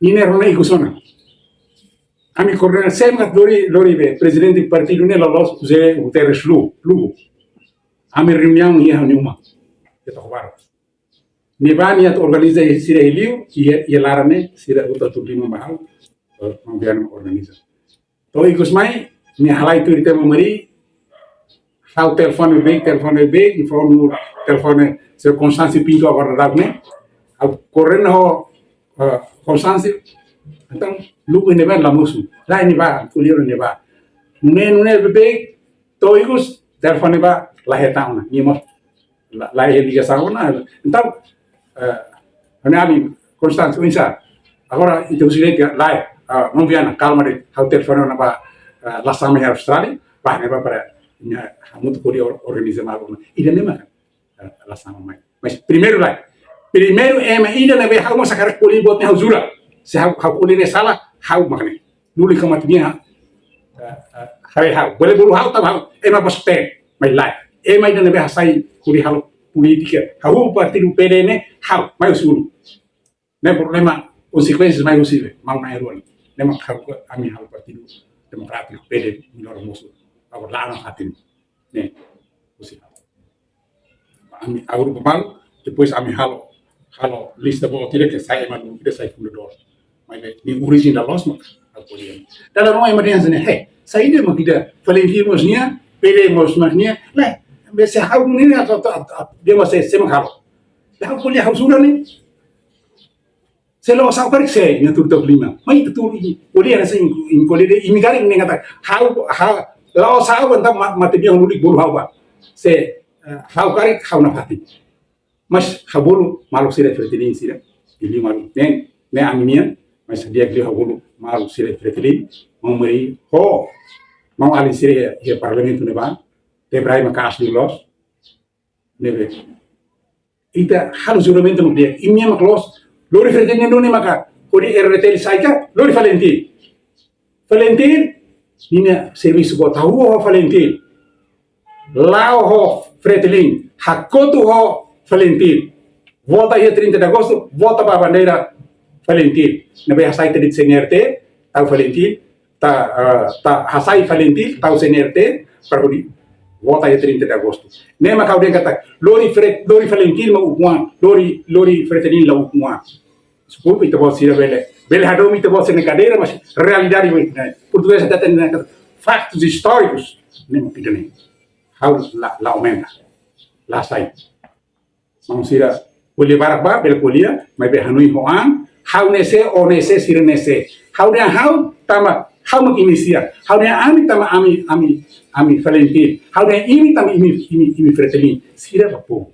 Nia rona ikus ona. Ami koordena sé mak lori, lori be, prezidente partidu ne'e loloos José Guterres Lu, Lugo. Ami reuniaun iha nia uma. Iha To'o Barros. Nia bá nia atu organiza sira iha li'ur, iha, iha laran ne'e, sira hotu atu liman ba ha'u, eh, maun Biana organiza. To'o ikus mai, nia halai tuir ita maun Mari, ha'u telefone beibeik, telefone beibeik, informa, telefone, se Constâncio Pinto agora daudaun ne'e, ha'u koordena ho, eh, Constâncio, entaun, Lugo ne'ebá la mosu, lae ne'ebá, ko'alia ne'ebá. Nune'e, nune'e beibeik, to'o ikus, telefone bá, la hetan ona, nia mós la, la iha ligasaun ona. Entaun, eh, ami, ami, Constâncio, oinsá. Agora, ita husu de'it ka lae, ah, maun Biana, kalma de'it, ha'u telefone ona ba, eh, la sama iha Austrália, bá ne'ebá para nia hamutuk hodi or-, organiza malu ona. Ida-ne'e mak, eh, la sama mai. Mas primeiru lae. Primeiru ema ida ne'ebé ha'u mós hakarak ko'alia buat ne'e ha'u jura. Se ha'u, ha'u ko'alia ne'e sala, ha'u mak ne'e. Luli ka matebian, eh, eh, haree ha'u. Bele bolu ha'u, tanba ha'u ema bos pen, mas lae. Ema ida ne'ebé hasai hodi halo polítika, hahú partidu P D ne'e, ha'u, mai husu uluk. Ne'e problema, konsekuénsias mai husi be, maun na'in-rua ne'e. Ne'e mak ha'u, ami halo Partidu Demokrátiku, P D, nia loro mosu. Agora la ana fatin. Ne'e, husi ha'u. Ami agrupa malu, depois ami halo, halo lista boot ida ke sai ema dulu, ida sai fundadór. Mas be, nia orijen la loos mak, ha'u ko'alia. Dala ruma ema dehan sira-ne'e, he, saida mak ida, Falintil mós nia, P D mós mak nia, lae, be se ha'u ne'e, atu, atu, atu, atu, dehan ba sé, sé mak halo. Lae, ha'u ko'alia, ha'u jura ne'e. Se la'ós ha'u karik sé, nia tuur to'o liman. Mai ita tuur i, ko'alia hanesan, i ko'alia de'it, imi karik ne'e katak, ha'u, ha'u, la'ós ha'u entaun ma-, matebian lulik bolu ha'u ba. Se, eh, ha'u karik, ha'u nafatin. Mas ha'u bolu maluk sira Fretilin sira, i liu maluk ne'e, ne'e ami-nian, mas di'ak liu ha'u bolu maluk sira Fretilin, maun Mari ho maun-alin sira iha, iha Parlamentu ne'ebá, Debray maka asli loos, ne'ebé. Ita halo juramentu mak di'ak, imi-nian mak loos, lori Fretilin duni maka, hodi R D T L sai ka, lori Falintil. Falintil, ninia servisu boot, hahú ho Falintil. La'o ho Fretilin, hakotu ho Falintil. Vota iha trinta de Agosto, vota ba bandeira Falintil. Ne'ebé hasai ita de'it C N R T, tau Falintil, ta, eh, ta hasai Falintil, tau C N R T, para hodi vota iha trinta de Agosto. Ne'e mak ha'u dehan katak, lori Fre-, lori Falintil mak ukun-an, lori, lori Fretilin la ukun-an. Deskulpa, ita-boot sira bele, bele hadomi ita-boot sira-nia kadeira, mas realidade mak ne'e. Portugés hateten katak, faktus istórikus, ne'e mak ida-ne'e. Ha'u la, la aumenta, la sai. Maun sira ko'alia barak ba, bele ko'alia, maibé hanoin ho an, ha'u ne'e sé, ó ne'e sé, sira ne'e sé. Ha'u dehan ha'u, tanba Ha'u mak inisia. Ha'u dehan ami tanba ami, ami, ami FRETILIN. Ha'u dehan imi tanba imi, imi, imi FRETILIN. Sira ba povu.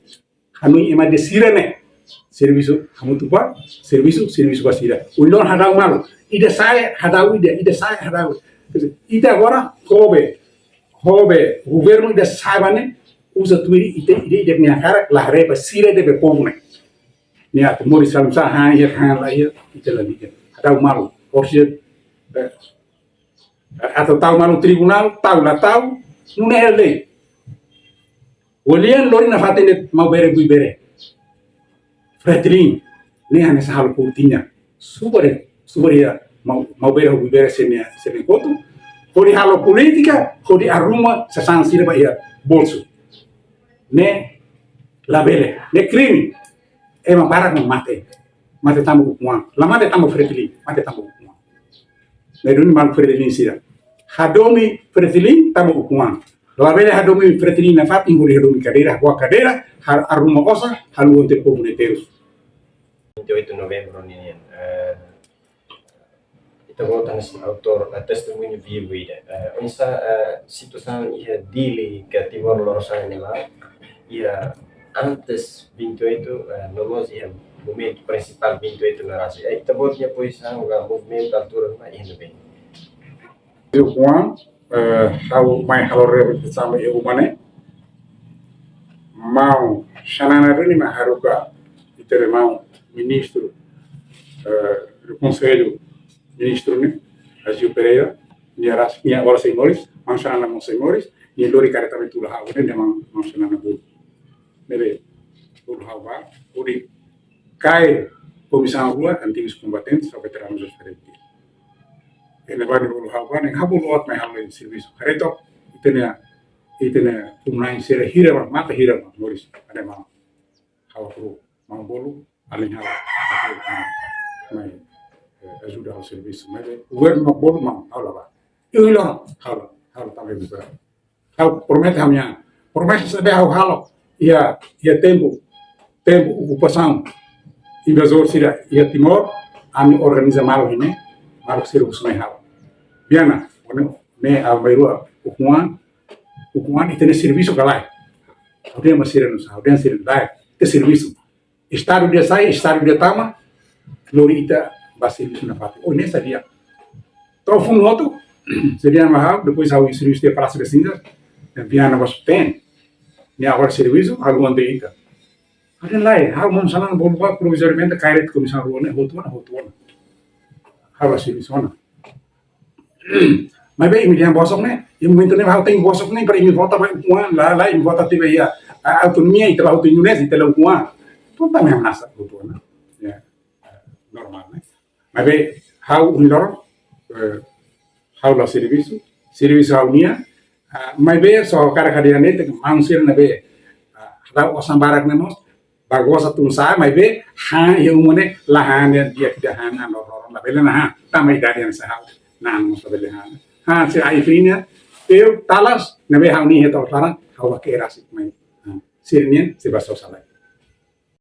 Hanoin ema ida sira ne'e. Servisu hamutuk ba, servisu, servisu ba sira. Ulon hadau malu. Ida sa'e hadau ida, ida sa'e hadau. Ita agora, ho be, ho be, governu ida sa'e ba ne'e, uza tuir ita, ida, ida nia hakarak, la haree ba sira ida be povu ne'e. Nia atu moris hanesan sá, han iha, han laiha, ita la liga. Hadau malu. Orsida, be, atu tau malu tribunál, tau la tau, nune'e lei. Walian lori nafatin de'it Maubere Buibere. FRETILIN, ne'e hanesan halo kortina. Subar, subar iha Mau, Maubere ho Buibere sira-nia, sira-nia kotuk. Hodi halo polítika, hodi arruma sasán sira ba iha bolsu. Ne'e labele, ne'e krime. Ema barak mak mate. Mate tanba ukun-an. La mate tanba FRETILIN, mate tanba ukun-an. Ne'e duni malu FRETILIN sira. Hadomi FRETILIN tanba ukun-an. Labele hadomi FRETILIN nafatin, hodi hadomi kadeira, hako'ak kadeira, har-, arruma osan, haluha tiha povu nia terus. Vinte e oito de novembro nian, eh, ita-boot hanesan autór, eh, testemuña vivu ida. Eh, oinsá, eh, situasaun iha Dili ka Timor Lorosa'e ne'e ba, iha antes vinte e oito, eh, no mós iha momentu prinsipál vinte e oito ne'e rasik. Eh, ita-boot nia pozisaun ka movimentu altura ne'ebá iha ne'ebé? Ukun-an, eh, ha'u mai halo reabilitasaun iha uma ne'e. Maun Xanana duni mak haruka ita-nia maun ministru, eh, do Konsellu Ministru ne'e, Agio Pereira, nia rasik, nia agora sei moris, maun Xanana mós sei moris, nia lori kareta mai tula ha'u ne'e, maun, maun Xanana bolu. Ne'ebé, bolu ha'u ba, hodi kaer komisaun rua, antigus kombatentes, ho veteranus diferente. Ne'ebá nia bolu ha'u ba, ne'e ha'u bolu oto mai halo servisu. Haree took, ita-nia, ita-nia komunidade sira hira mak, mate hira mak moris, ane maun. Ha'u atu maun bolu, alin ha'u, atu mai, eh, ajuda halo servisu. Maibé, governu mak bolu maun, ha'u la bá. Iha ne'e ha'u la, ha'u la, ha'u la tau iha governu. Ha'u promete ha'u-nia an. Promete saida ha'u halo iha, iha tempu, tempu okupasaun, invazór sira iha Timor, ami organiza malu iha ne'e, malu sira husu mai ha'u. Biana, ne'e, ne'e ha'u mai rua, ukun-an, ukun-an ita-nia servisu ka lae. Ha'u dehan ba sira nusá, ha'u dehan sira lae, ita servisu. Estadu ida sai, Estadu ida tama, lori ita ba servisu nafatin. Oh, ne'e saida. To'o funu hotu, saida mak ha'u, depois ha'u servisu iha Palácio das Cinzas, ne'e biana ba suten. Nia agora servisu, ha'u ante ita. Ha'u dehan lae, ha'u maun Xanana bolu ba provizoriamente kaer de'it komisaun rua ne'e, hotu ona, hotu ona. Ha'u servisu ona. Maibé imi dehan bosok ne'e, imi momentu ne'e ha'u tenke bosok ne'e, para imi vota ba ukun-an, la, la, imi vota tiha ba iha, a, autonomia, ita la hotu Indonézia, ita la ukun-an. Entaun tanba ne'e hamnasa, hotu ona. Ya, normál, ne'e? Maibé, ha'u ohin loron, eh, ha'u la servisu, servisu ha'u-nian, ah, maibé só hakarak hadi'a ne'e, maun sira ne'ebé, ah, la osan barak ne'e mós, bá goza tun sa'e, maibé, han, iha uma ne'e, la han, ne'e, di'ak ida han, han, lor, lor, labele na'an, tanba idade hanesan ha'u, na'an mós labele han. Han, sira ai fina, eu, talas, ne'ebé ha'u-nian iha to'os laran, ha'u bá ke'e rasik mai. Ah, sira-nian, sei bá sosa lai.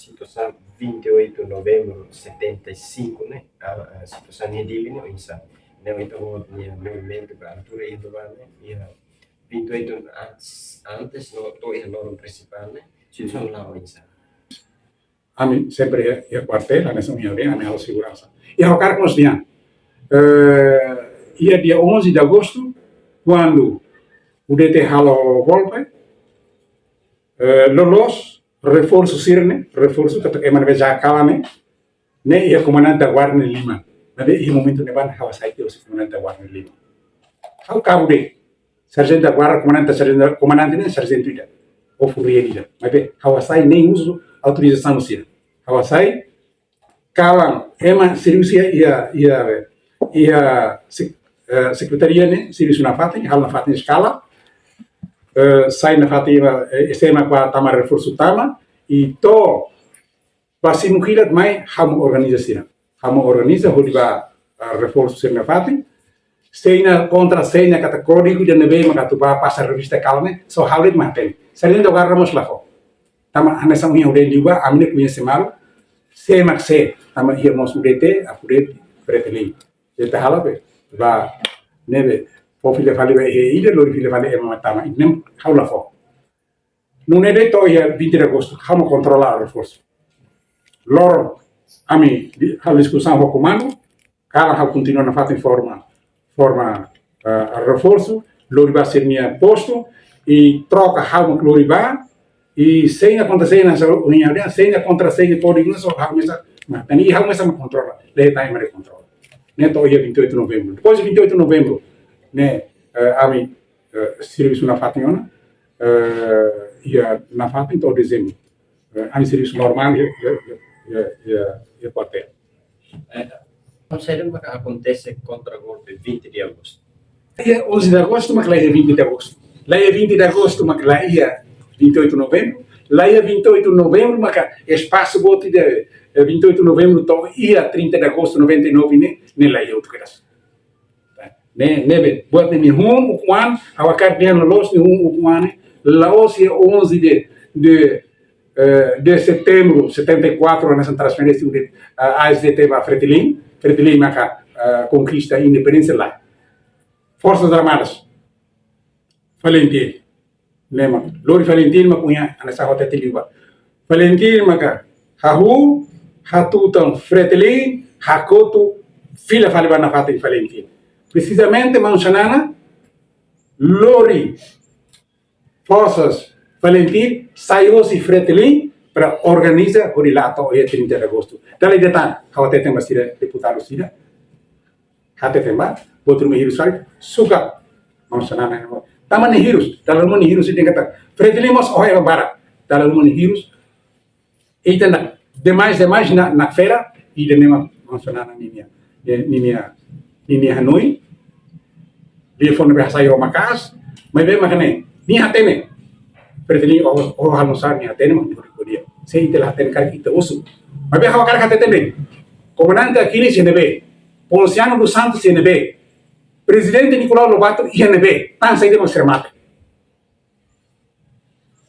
Situasaun vinte e oito de novembro setenta e cinco ne'e, a, a situasaun iha Dili ne'e oinsá? Ne'e ita-boot nia movimentu ba altura iha ne'ebá ne'e, iha vinte e oito antes, antes no to'o iha loron prinsipál ne'e, situasaun la'o oinsá? Ami sempre iha, iha kuartél, ami sempre iha, ami halo seguransa. Iha hakarak mós dehan, eh, iha dia onze de agosto, kuandu UDT halo golpe, eh, loloos reforsu sira-ne'e, reforsu katak ema ne'ebé kalan ne'e, ne'e iha komandante da guarda nia liman. Maibé iha momentu ne'ebá ha'u hasai tiha hosi komandante da guarda nia liman. Ha'u kabu de'it. Sarjentu da guarda, komandante, sarjentu, komandante ne'e sarjentu ida. Oficiál ida. Maibé ha'u hasai nein husu autorizasaun sira. Ha'u hasai kalan, ema servisu iha, iha, iha, iha sek-, eh, sekretaria ne'e, servisu nafatin, halo nafatin eskala, eh, sai nafatin, eh, S M A kua tama reforsu tama, i to'o ba simu kilat mai, ha'u mak organiza sira. Ha'u mak organiza hodi ba, eh, reforsu sira nafatin, sei iha kontra, sei iha katak kódigu ida ne'ebé maka atu bá pasa revista kalan ne'e, só ha'u de'it mak hatene. Sarjentu da guarda mós la fó. Tanba hanesan ohin ha'u dehan liubá, ami-nia koñese malu, sé mak sé, tanba iha mós UDT, Apudet, FRETILIN. Ita halo be, bá, Ne'ebé fó fila fali ba iha ida, lori fila fali ema mak tama, ne'e ha'u la fó. Nune'e de'it to'o iha vinte de agosto, ha'u mak kontrola reforsu. Loron, ami, di-, halo diskusaun ho komandu, kalan ha'u kontinua nafatin forma, forma, eh, reforsu, lori ba sira-nia postu, i troka ha'u mak lori ba, i senha kontra senha, so, unya dia, senha kontra senha, kódigu, so, ha'u mesak, nah, tani ha'u mesak mak kontrola, leta ema mak kontrola. Ne'e to'o iha vinte e oito de novembro. Depois de vinte e oito de novembro, ne'e, eh, ami, eh, servisu nafatin ona, eh, iha nafatin to'o dezembru. Eh, ami servisu normál iha, iha, iha, iha, iha kuartél. Eh, konsellu maka akontese kontra golpe vinte de agosto. Iha onze de agosto, mak la iha vinte de agosto. La iha vinte de agosto, mak la iha vinte e oito de novembro. La iha vinte e oito de novembro, maka espasu boot de, eh, vinte e oito de novembro to'o iha trinta de agosto noventa e nove ne'e, ne'e la iha hotu kedas. Ne'e, ne'ebé, buat ne'e nia hun ukun-an, ha'u hakarak dehan loos nia hun ukun-an, la'ós iha onze de, de, eh, de setembro setenta e quatro, hanesan transferénsia de, eh, A S D T ba Fretilin, Fretilin maka, eh, konkista independénsia, lae. Forsas Armadas, FALINTIL, ne'e mak lori FALINTIL mak unya, hanesan ha'u hatete liubá. FALINTIL maka hahú, hatutan Fretilin, hakotu fila fali ba nafatin FALINTIL. Presizamente, maun Xanana lori forsas FALINTIL sai hosi Fretilin para organiza hodi la'o to'o iha trinta de agosto. Dala ida tan, ha'u hatete ba sira deputadu sira, hateten ba, buat ruma hirus fali, sukat. Maun Xanana, tanba nia hirus, dala ruma nia hirus, nia dehan katak Fretilin mós oho ema barak, dala ruma nia hirus. Ita na, demais, demais na, na fera, ida-ne'e mak maun Xanana ninia, ninia, ninia hanoin, lia fó ne'ebé hasai ho maka'as, maibé mak ne'e, nia hatene. Fretilin oho, oho halo sá, nia hatene, mak nia ko'alia. Se ita la hatene karik ita husu. Maibé ha'u hakarak hateten de'it. Komandante Aquiles iha ne'ebé. Ponciano dos Santos iha ne'ebé. Prezidente Nicolau Lobato iha ne'ebé. Tan saida mak sira mate.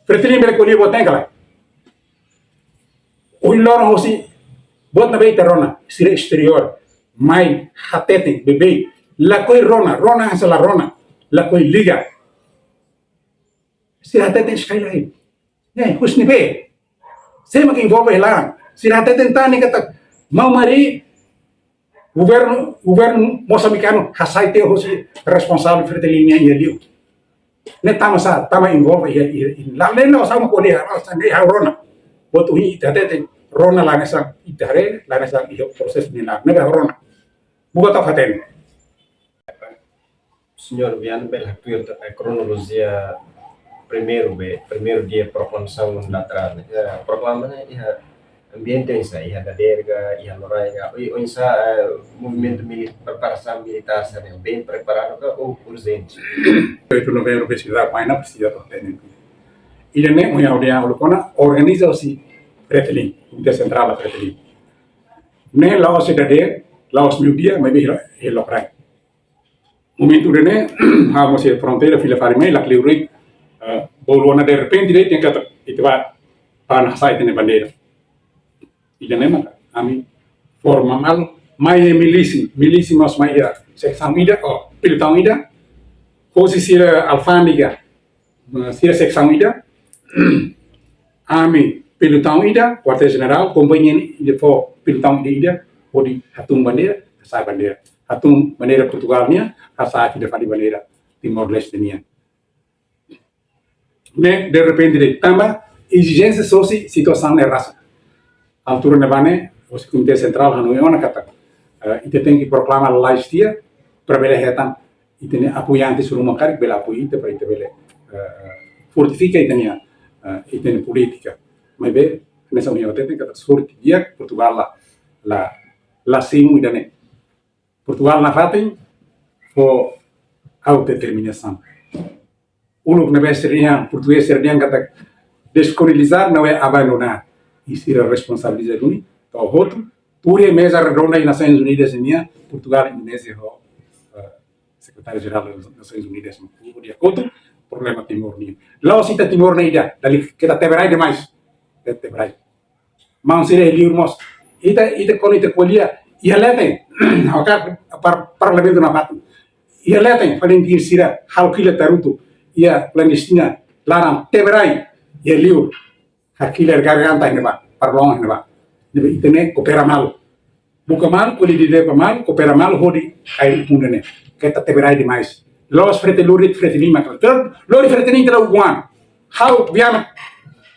Fretilin bele ko'alia buat ne'e ka lae? Ohin loron hosi buat ne'ebé ita rona, sira esteriór mai hateten, beibeik. Lakohi rona, rona hanesan la rona. Lakohi liga. Sira hateten sky lain. Ne'e, husi ne'ebé? Sé mak envolve iha laran? Sira hateten tan ne'e katak maun Mari, governu, governu mosambikanu hasai tiha hosi responsavel Fretilin nian iha liur. Ne'e tanba sá, tanba envolve iha, iha, iha, la, ne'e la oinsá mak ko'alia, la oinsá, ne'e ha'u rona. Buat ohin ita hateten, rona la hanesan ita haree, la hanesan iha prosesu ne'e la, ne'ebé ha'u rona. Buka tau hatene. Señór Viana bele haktuir, eh, kronolojia primeiru be, primeiru dia proklamasaun la tras ne'e. Eh, proklama ne'e iha ambiente oinsá, iha dadeer ka, iha loraik ka, oi, oinsá, eh, movimentu mili-, preparasaun militár sira-ne'e, bem preparadu ka ou urjente? Oito de novembro presiza, mas não precisa do tenente. Ida-ne'e, ohin ha'u dehan uluk ona, organiza hosi Fretilin, Komité Sentrál da Fretilin. Ne'e la'ós dadeer, la'ós meiudia, maibé iha, iha loraik. Momentu ida-ne'e, ha'u mós iha fronteira, fila fali mai, lakleur de'it, eh, bolu ona derrepente de'it, tenke ita bá, bá hasai ita-nia bandeira. Ida-ne'e maka ami forma malu, mai iha milísia, milísia mós mai iha seksaun ida, oh, pelotaun ida, hosi sira alfándega, eh, sira seksaun ida, ami pelotaun ida, kuartél jenerál, kompañia ne'e, ida fó pelotaun ida, ida, hodi hatun bandeira, hasa'e bandeira. Hatun bandeira Portugál nian, hasa'e fila fali bandeira Timor-Leste nian. Ne'e, derrepente de'it, tanba ezijénsia hosi situasaun ne'e rasik. Altura ne'ebá ne'e, hosi Komité Sentrál hanoin ona katak, eh, ita tenke proklama lalais tiha, para bele hetan ita-nia apoiante sira ruma karik bele apoia ita, para ita bele, eh, fortifika ita-nia, eh, ita-nia polítika. Maibé, hanesan ohin ha'u hateten katak sorte di'ak, Portugál la, la, la simu ida-ne'e. Portugál nafatin fó autodeterminasaun. Uluk ne'ebé sira dehan, portugés sira dehan katak deskolonizar não é abandonar. I sira responsabiliza duni, to'o hotu, tuur iha meza redonda iha Nasoins Unidas nian, Portugál, Indonézia ho, eh, Sekretáriu Jerál das Nasoins Unidas, hodi hakotu problema Timor nian. La'ós ita Timor ne'e ida, dala ida ita tebe rai demais. Ita tebe rai. Maun sira iha liur mós. Ita, ita kuandu ita ko'alia, iha leten, ha'u hakarak par-, parlamentu nafatin. iha leten, fali tir sira halo kila tarutu iha klandestina laran Teberai, iha liur hakilar garganta ne'ebá, parlon ne'ebá. Ne'ebé ita ne'e koopera malu. Buka malu, ko'alia di'ak ba malu, koopera malu hodi ai punda ne'e. Keta Teberai demais. La'ós Fretilin, lori Fretilin mak. Lori Fretilin tela uguan. Ha'u Viana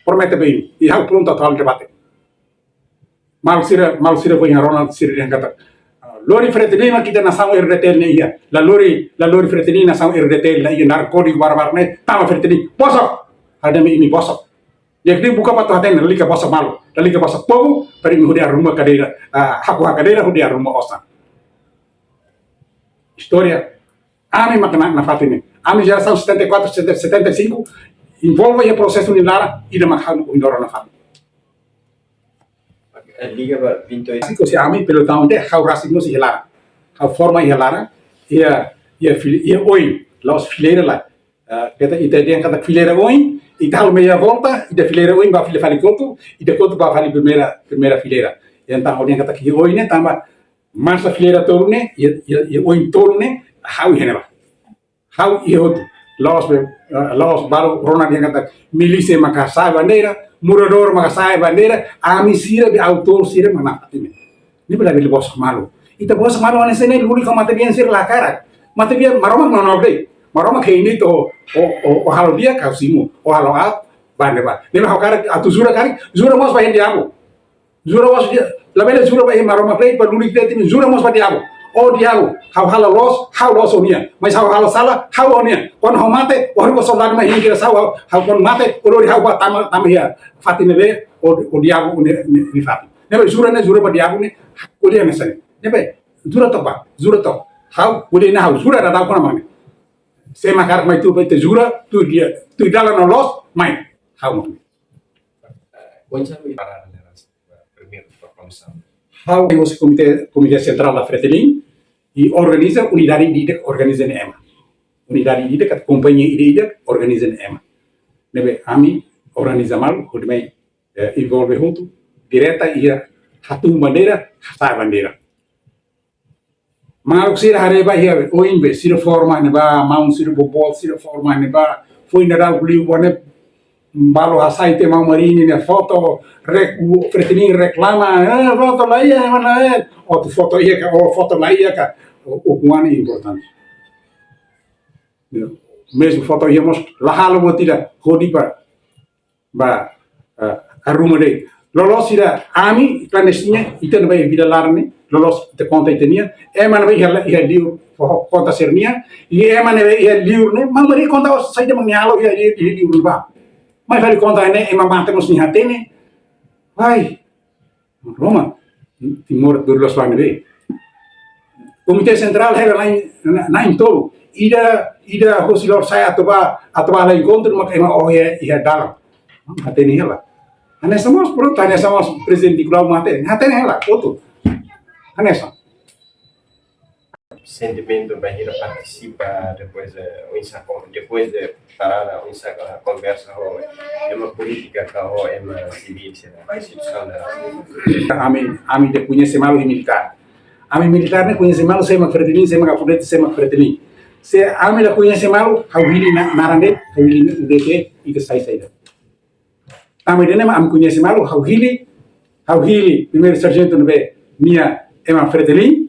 promete ba imi. I ha'u prontu atu halo debate. Maluk sira, maluk sira foin harona sira dehan katak, ah, lori Fretilin mak ita nasaun R D T L ne'e iha. La lori, la lori Fretilin nasaun R D T L la iha, naran kódigu barak-barak ne'e, tanba Fretilin. Bosok. Ha'u dehan ba imi bosok. Di'ak liu buka ba atu hatene, lalika bosok malu. Lalika bosok povu, para imi hodi arruma kadeira, ah, haku kadeira hodi arruma osan. Istória, ami mak nafatin ne'e. Ami jerasaun setenta e quatro, setenta, setenta e cinco, envolve iha prosesu nia laran, ida mak ha'u-nia oin loron nafatin. Eh, liga ba vinte e oito. Siko se ami, pelo tanto, ha'u rasik mós iha laran. Ha'u forma iha laran, iha, iha fil-, iha oin, la'ós fileira lae. Ah, keta ita dehan katak fileira oin, ita halo meia volta, ita fileira oin ba fila fali kotuk, ita kotuk ba fali primeira, primeira fileira. Entaun, ha'u dehan katak iha oin ne'e, tanba masa fileira tolu ne'e, iha, iha, iha oin tolu ne'e, ha'u iha ne'ebá. Ha'u iha hotu. La'ós be, eh, la'ós balu rona dehan katak milísia maka hasa'e bandeira, moradór maka hasa'e bandeira, ami sira be autór sira mak nafatin ne'e. Ne'ebé labele bosok malu. Ita bosok malu hanesan ne'e, lulik ho matebian sira la hakarak. Matebian Maromak nonook de'it. Maromak hein de'it ó, ó, ó, ó halo di'ak ha'u simu, ó halo aat, bande ba. Ne'ebé ha'u hakarak atu jura karik, jura mós ba iha diabu. Jura mós ba, labele jura ba iha Maromak de'it, ba lulik de'it, jura mós ba diabu. Ó diabu, ha'u halo loos, ha'u loos ó-nia. Mas ha'u halo sala, ha'u ó-nia. Kuandu ha'u mate, ó haruka soldadu mai hein kira sa'u, ha'u, ha'u kuandu mate, ó lori ha'u ba tama, tama iha fatin ne'ebé, ó, ó diabu, ó-nia, nia, nia fatin. Ne'ebé jura ne'e, jura ba diabu ne'e, ko'alia hanesan ne'e. Ne'ebé, jura took ba, jura took. Ha'u, ko'alia ne'e ha'u, jura daudaun kona-ba ne'e. Sé mak hakarak mai tuir ba ita jura, tuir dia, tuir dalan no loos, mai. Ha'u mak. Oinsá para lideransa, primeiru, proklamasi. Ha'u, ha'u husi komité, komité sentrál da Fretilin, i organiza unidade ida-idak, organiza ne'e ema. Unidade ida-idak, kompañia ida-idak, organiza ne'e ema. Ne'ebé ami organiza malu, hodi mai, eh, envolve hotu, direta iha hatún bandeira, hasa'e bandeira. Maluk sira haree ba iha oin be, sira forma ne'ebá, maun sira boboot sira forma ne'ebá, foin daudauk liu ba ne'e, balu hasai tiha maun Marini nia foto, rek-, Fretilin reklama, eh, foto la iha, mana, eh, ó-nia foto iha ka, ó-nia foto la iha ka, ó, ó-nia importante. Mezmu foto iha mós, la halo buat ida, hodi ba, ba, eh, arruma de'it. Loloos sira ami, klandestina, ita ne'ebé iha vida laran ne'e, loloos ita konta ita-nian, ema ne'ebé iha, iha liur, fó konta sira-nian, i ema ne'ebé iha liur ne'e, maun Marini konta ó saida mak nia halo iha, iha, iha liur ne'ebá. Mai fali konta ne'e, ema mate mós nia hatene. Wai, Roma, Timor dua belas ne'ebé. Komité sentrál hela na'in, na-, na'in-tolu. Ida, ida hosi Lorosa'e atu ba, atu ba halo enkontru, maka ema oho iha, iha dalan. Hatene hela. Hanesan mós, prontu, hanesan mós prezidente Nicolau mate. Hatene hela, hotu. Hanesan. Sentimentu bainhira partisipa, depois, eh, oinsá kon-, depois de parada, oinsá, eh, konversa ho ema polítika ka ho ema sivíl sira, instituisaun da. Ami, ami la koñese malu iha militár. Ami militár ne'e koñese malu sé mak Fretilin, sé mak Afrodete, sé mak Fretilin. Se ami la koñese malu, ha'u hili na-, naran de'it, ha'u hili U D T, ita sai saida. Tanba ida-ne'e mak ami koñese malu, ha'u hili, ha'u hili, primeiru sarjentu ne'ebé, nia ema Fretilin,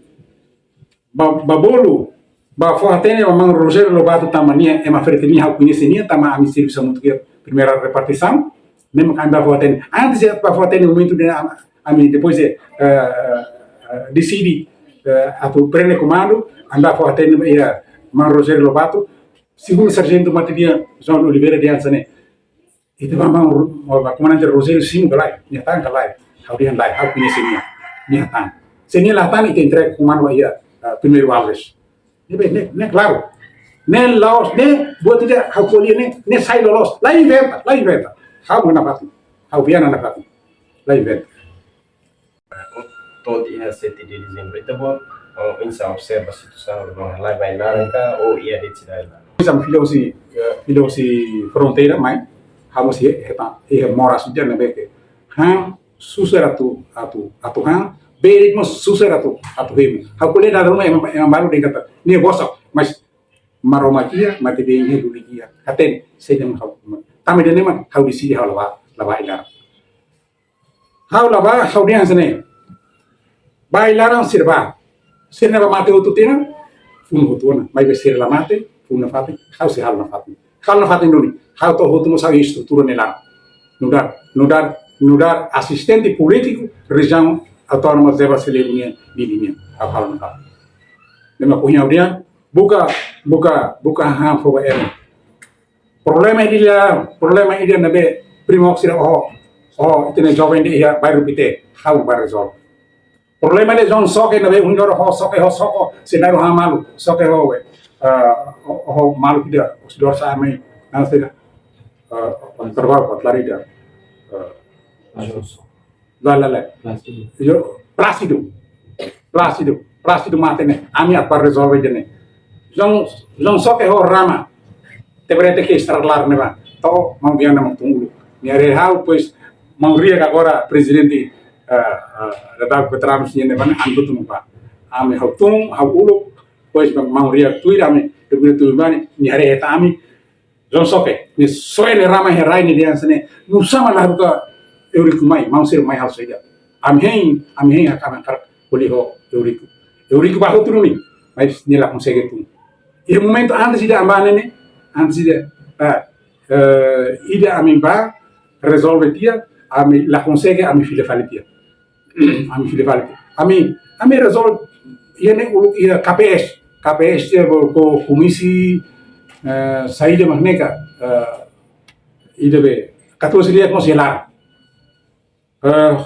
ba, ba bolu, ba fó-hatene ba maun Rogério Lobato tanba nia ema Fretilin, ha'u koñese nia, tanba ami servisu hamutuk iha primeira repartisaun, ne'e mak ami ba fó-hatene. Antes de ba fó-hatene momentu de am-, ami depois de, eh, eh, eh, deside, eh, atu prende komandu, ami ba fó-hatene ba iha maun Rogério Lobato, segundu sarjentu matebian João Oliveira dehan hanesan ne'e. Ita ba maun Ro-, ba komandante Rogério simu ka lae, nia hatán ka lae. Ha'u dehan lae, ha'u koñese nia. Nia hatán. Se nia la hatán, ita entrega komandu ba iha, ah, primeiru Alves. Ne'ebé, ne'e, ne'e klaru. Ne'e la'ós, ne'e buat ida ha'u ko'alia ne'e, ne'e sai loloos. La inventa, la inventa. Ha'u nafatin. Ha'u Viana nafatin. La inventa. To'o iha sete de dezembru. Ita-boot, oh, oinsá observa situasaun, no halai ba laran ka, ou iha de'it sira laran? Oinsá fila husi, eh, fila husi fronteira mai, ha'u mós iha, iha, iha moras ida ne'ebé ke han susar atu, atu, atu han, beirik mós susar atu, atu hemu. Ha'u ko'alia dala ruma ema, ema balu dehan katak, ne'e bosok, mas Maromak iha, matebian iha, lulik iha. Hatene, sei dem ha'u. Tanba ida-ne'e mak ha'u deside ha'u la bá, la bá ai-laran. Ha'u la bá, ha'u dehan hanesan ne'e. Bá ai-laran sira bá. Sira ne'ebé mate hotu tiha ona, funu hotu ona. Maibé sira la mate, funu nafatin, ha'u sei halo nafatin. Halo nafatin duni. Ha'u to'o hotu mós ha'u estrutura nia laran. Nu'udar, nu'udar, nu'udar asistente polítiku, rejiaun autónoma Zebra Selero nian, Dili nian. Ha'u halo nafatin. Ne'e mak ohin ha'u dehan, buka, buka, buka hahán fó ba ema. Problema ida, problema ida ne'ebé primo sira oho, oho, ita-nia joven ida iha bairru Pité, ha'u bá rezolve. Problema de João Soke ne'ebé ohin loron ho Soke ho Soke, sira na'in-rua han malu, Soke ho, eh, ho, ho malu ida, os dor sa mai, na'in sira, eh, trabalho para ida, eh, Asus. La, la, la. Plásidu. Yo, Plásidu. Plásidu. Plásidu mate ne'e. Ami atu bá rezolve ida-ne'e. João, João Soke ho Rama. Te berete ke estralar ne'ebá. To'o, maun Viana mak tun uluk. Nia haree ha'u, pois, maun Riak agora prezidente, eh, eh, da veteranus nian ne'ebá, ami tun bá. Ami ha'u tun, ha'u uluk, pois, maun Riak tuir ami, tuir tuir bani, nia haree hetan ami, João Soke, nia soe nia Rama iha rai nia dehan hanesan ne'e, nusá mak la haruka Eurico mai, maun sira mai halo saida. Ami hein, ami hein hakarak, ami hakarak ko'alia ho Eurico. Eurico bá hotu duni, mas nia la konsege tun. Iha momentu antes ida ami bá ne'e, antes ida, ah, eh, ida ami bá, rezolve tiha, ami la konsege, ami fila fali tiha. Ami fila fali. Ami, ami rezolve, iha ne'e uluk iha K P S. K P S iha ho, ho komisi, eh, saida mak ne'e ka, eh, ida be, katuas Riak mós iha laran. Eh,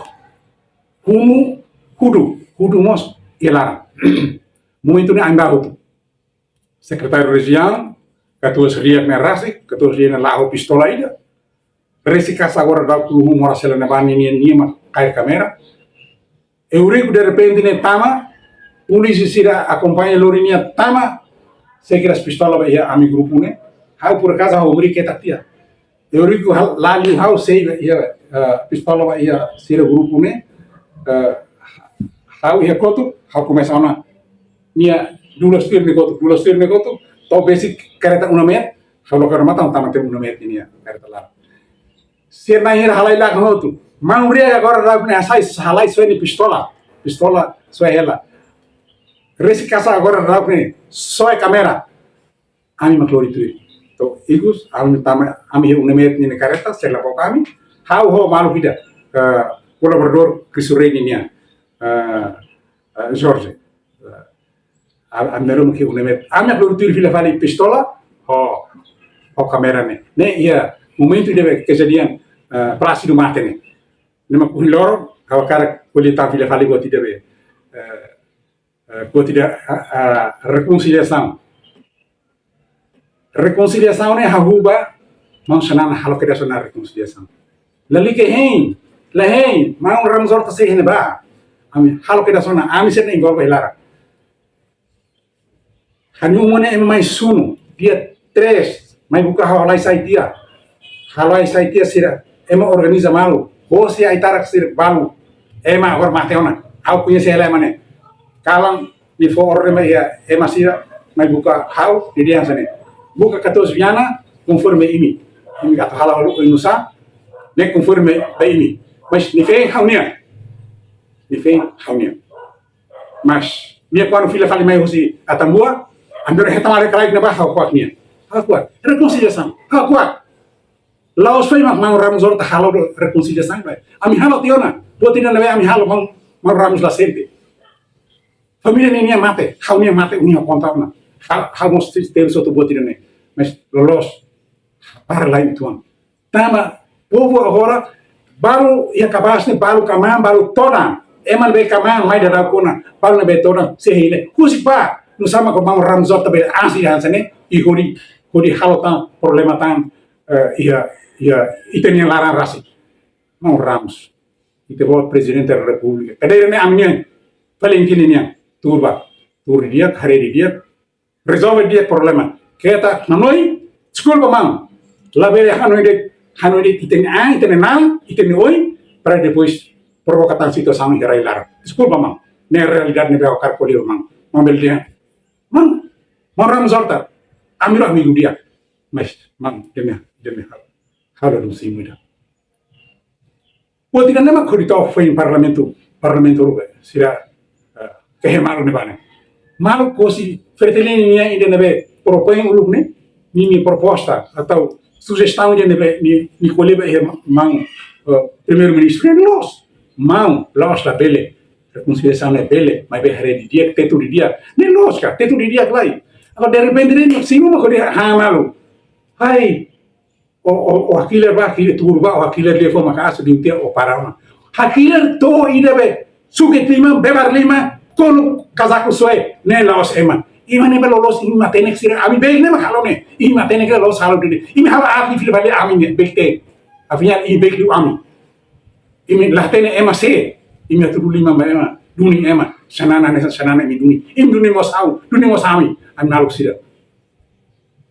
Hunu, Hudu, Hudu mós iha laran. Momentu ne'e ami bá hotu. Sekretáriu rejiaun, katuas Riak ne'e rasik, katuas Riak ne'e la'o ho pistola ida. Resi kasa agora daudaun Kuluhu Mora Sela ne'ebá nian, nia mak kaer kamera. Eurico derrepente ne'e tama, polísia sira akompaña lori nia tama, sei kedas pistola ba iha ami grupu ne'e. Ha'u por acaso ha'u beri ketak tiha. Eurico hal-, lali ha'u sei ba iha, eh, pistola ba iha sira grupu ne'e, eh, ha'u iha kotuk, ha'u komesa ona. Nia dulas tuir nia kotuk, dulas tuir nia kotuk, to'o besik kareta Unamed, ha'u loke ona matan tama tiha Unamed ninia kareta laran. Sira na'in hira halai lakon hotu. Maun Riak agora daudaun ne'e hasai, halai soe nia pistola. Pistola soe hela. Resi kasa agora daudaun ne'e soe kamera. Ami mak lori tuir. To'o ikus, ami tama, ami iha Unamed ninia kareta, sira la book ami. Ha'u ho maluk ida, eh, kolaboradór Cristo Rei nian, eh, eh, Jorge. Eh, a, a mero mungkin Unamed. Ami mak lori tuir fila fali pistola, ho, ho kamera ne'e. Ne'e iha momentu ida be kejadian, eh, Plásidu mate ne'e. Ne'e mak ohin loron, ha'u hakarak ko'alia tan fila fali buat ida be, eh, eh, buat ida, ah, ah, rekonsiliasaun. Rekonsiliasaun ne'e hahú ba, maun Xanana halo kedas ona rekonsiliasaun. Lalika hein, la hein, maun Ramos Horta sei hein ba. Ami halo kedas ona, ami sira ne'e envolve iha laran. Ha'u-nia uma ne'e mai sunu, dia três, mai buka ha'u halai sai tiha. Halai sai tiha sira, ema organiza malu. Hosi ai-tarak sira balu. Ema agora mate ona. Ha'u koñese hela ema ne'e. Kalan nia fó orden mai iha ema sira, mai buka ha'u, nia dehan hanesan ne'e. Buka katuas Viana, konforme imi. Imi atu hala'o uluk nusá, ne'e konforme ba imi. Mas nia feen ha'u-nian. Nia feen ha'u-nian. Mas, nia kuandu fila fali mai husi Atambua, ami bá hetan male kalaik ne'ebá ha'u kuak nian. Ha'u kuak. Rekonsiliasaun. Ha'u kuak. La'ós foin mak maun Ramos Horta halo do rekonsiliasaun, bai. Ami halo tiha ona. Buat ida ne'ebé ami halo maun, maun Ramos la sente. Família ninian mate, ha'u-nian mate, ha'u-nian konta ona. Ha, ha'u mós teve sorte buat ida ne'e. Mas loloos, para lai uitoan. Tanba povu agora, balu iha kabaas ne'e, balu kamaan, balu todan. Ema ne'ebé kamaan, mai daudauk ona, balu ne'ebé todan, sei hein. Husik bá, nusá mak maun Ramos Horta bele ansi hanesan ne'e, i hodi, hodi halo tan, problema tan, eh, iha, iha, ita-nia laran rasik. Maun Ramos, ita-boot Prezidente da Repúblika. Kadeira ne'e ami-nian, paling kini nian, tuur bá, tuur didi'ak, haree didi'ak, rezolve didi'ak problema. Keta hanoin, deskulpa maun. Labele hanoin de'it, hanoin de'it ita-nia an, ita-nia an, ita-nia oin, para depois provoka tan situasaun iha rai laran. Deskulpa maun. Ne'e realidade ne'ebé ha'u hakarak ko'alia ho maun. Maun bele dehan. Maun, maun Ramos Horta. Ami ro amigu di'ak. Mas, maun, ida-ne'e, ida-ne'e halo, halo dun simu ida. Buat ida-ne'e mak hodi tau foin Parlamentu, Parlamentu rua, sira, eh, kehe malu ne'ebá ne'e. Maluk hosi Fretilin nian ida ne'ebé propoin uluk ne'e, ninia proposta, atau sujestaun ida ne'ebé, nia, nia ko'alia ba iha maun, eh, Primeiru-Ministru, ne'e loos, maun, loos labele, rekonsiliasaun ne'e bele, maibé haree didi'ak, tetu didi'ak, ne'e loos ka, tetu didi'ak lai. Agora, derrepente, ne'e, simu mak hodi han malu. Hai, o, o, o hakilar bá, hakilar tuur bá, o hakilar liafuan maka'as, liu tiha o para ona. Hakilar to'o ida be, suket liman, bebar liman, konu kazaku soe, ne'e la'ós ema. Imi ne'ebé loloos, imi matenek sira, ami beik ne'e mak halo ne'e, imi matenek loloos halo duni. Imi halo aat fila fali ami ne'e, beik te. Afinál, imi beik liu ami. Imi la hatene ema sé, imi atu duni liman ba ema, duni ema, Xanana hanesan Xanana imi duni. Imi duni mós ha'u, duni mós ami, ami naluk sira.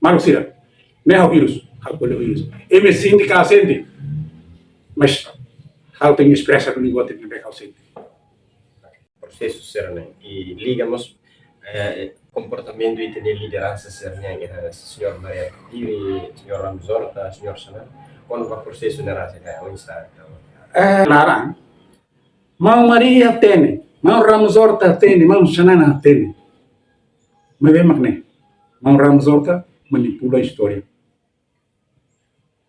Maluk sira, ne'e ha'u hirus, ha'u ko'alia hirus. Imi sente ka sente, mas ha'u tenke espresa duni buat ne'ebé ha'u sente. Prosesu sira-ne'e, i liga mós, eh, komportamentu ita-nia lideransa sira-ne'e, eh, Señór Mari Alkatiri, Señór Ramos Horta, Señór Xanana, kona-ba prosesu ne'e rasik, eh, oinsá, eh, eh, laran, maun Mari hatene, maun Ramos Horta hatene, maun Xanana hatene. Maibé mak ne'e, maun Ramos Horta manipula istória.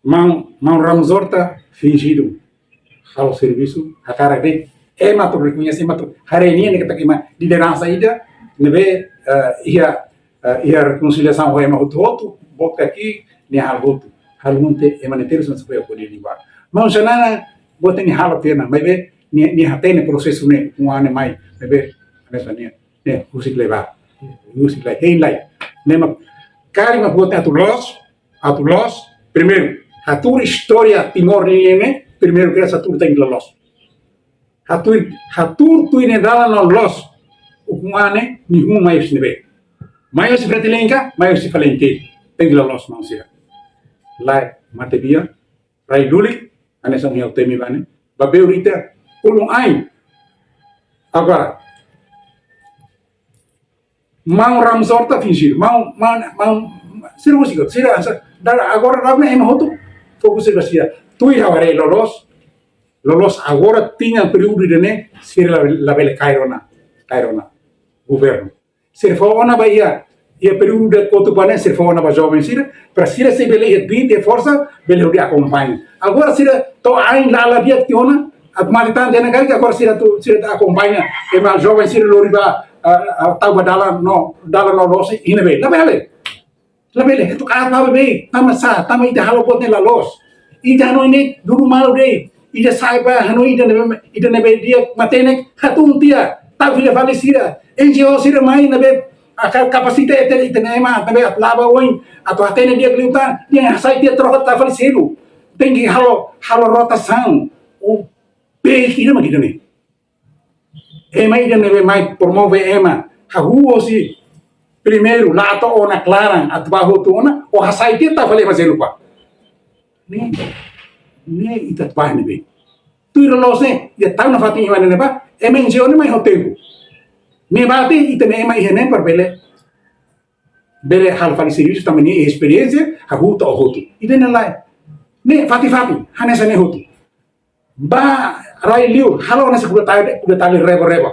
Maun, maun Ramos Horta finjidu, halo servisu, hakarak de'it ema atu rekoñese, ema atu haree nia ne'e katak ema lideransa ida ne'ebé, eh, iha, eh, iha rekonsiliasaun ho ema hotu-hotu, boot ka ki'ik, nia halo hotu. Halo nune'e ema ne'e terus na supaya pode libar. Maun Xanana, buat ne'e halo tiha ona, maibé nia, nia hatene prosesu ne'e, um ano e mais, maibé, hanesan ne'e, ne'e, husik lai bá. Husik lai, hein lai. Ne'e mak, karik mak buat ne'e atu loos, atu loos, primeiru, hatuur istória Timor nian ne'e, primeiru ke hatuur tenke loos. Hatuur, hatuur tuir nia dalan no loos. Ukun-an ne'e, nia hun mai husi ne'ebé. Mai husi Fretilin ka, mai husi FALINTIL. Tenke loos maun sira. Lae, matebian, rai lulik, hanesan ha'u temi ba ne'e. Ba beur ita, ulun ain. Agora, maun Ramos Horta finjidu, maun, maun, maun, sira husik, sira, sira, dala agora dala ne'e ema hotu fokus ba sira. Tuir ha'u haree loloos, loloos agora tinan períodu ida-ne'e, sira la, labele kaer ona, kaer ona governu. Sira fó ona ba iha, iha períodu ida kotuk ba ne'e, sira fó ona ba joven sira, para sira sei bele iha duit, iha forsa, bele hodi akompaña. Agora sira to'o ain la, la di'ak tiha ona, atu mate tan tiha ona karik, agora sira atu, sira atu akompaña ema joven sira lori ba, ah, ah, tau ba dalan no, dalan no loos iha ne'ebé. Labele. Labele, atu ka apa be, tanba sá, tanba ita halo buat ne'e la loos. Ita hanoin ne'e dudu malu de'it, ita sai ba hanoin ida ne'ebé, ida ne'ebé di'ak matenek, hatún tiha, tau fila fali sira, N G O sira mai ne'ebé, aka-, kapasita ita, ita-nia ema, ne'ebé atu la'o ba oin, atu hatene di'ak liután, nia hasai tiha troka tau fali selu. Tenke halo, halo rotasaun, o be kira mak ida-ne'e. Ema ida ne'ebé mai promove ema, hahú hosi primeiru, la to'o ona klaran, atu ba hotu ona, o hasai tiha tau fali ema seluk bá. Ne'e, ne'e ita atu ba ne'ebé. Tuir loloos ne'e, ita tau nafatin iha ne'ebá, ema N G O ne'e mai ho tempu. Ne'ebá tiha ita-nia ema iha ne'e para bele, bele halo fali servisu tanba nia esperiénsia, hahú to'o hotu. Ida-ne'e lae. Ne'e fatin-fatin, hanesan ne'e hotu. Ba rai liur, halo hanesan kuda tali, kuda tali reba-reba.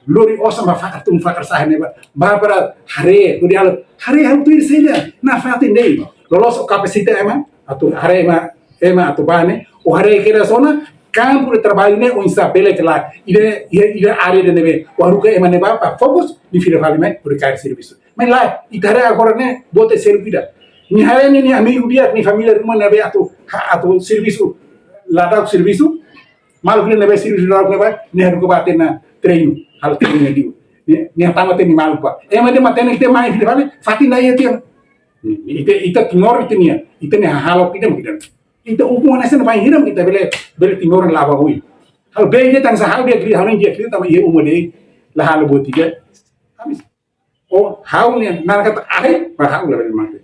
Lori osan ba fakar tun fakar sa'e ne'ebá. Ba para haree, lori halo, haree halo tuir saida, nafatin de'it. Loloos o kapasita ema, atu haree ema, ema atu ba ne'e, o haree kedas ona, kampu de traballu ne'e, oinsá bele kela, ida, ida, ida área ida ne'ebé, o haruka ema ne'ebá, para fokus, nia fila fali mai, hodi kaer servisu. Mas lae, ita haree agora ne'e, buat ne'e seluk ida. Nia haree nia, nia amigu di'ak, nia família ruma ne'ebé atu, ha, atu servisu, la tau servisu, maluk ida ne'ebé servisu la tau ne'ebá, nia haruka ba tiha ona treinu, halo treinu ne'e diu. Nia, nia tama tiha nia maluk bá. Ema ida matenek tiha mai fila fali, fatin ida iha tiha. Ita, ita Timor ita-nia, ita-nia hahalok ida mak ida. Ita ukun hanesan ne'e bainhira mak ita bele, bele Timor la'o ba oin. Halo be ida tansá halo di'ak liu, halo di'ak liu tanba iha uma de'it, la halo buat ida. Habis. O ha'u-nia naran katak ahi, ba ha'u labele mate.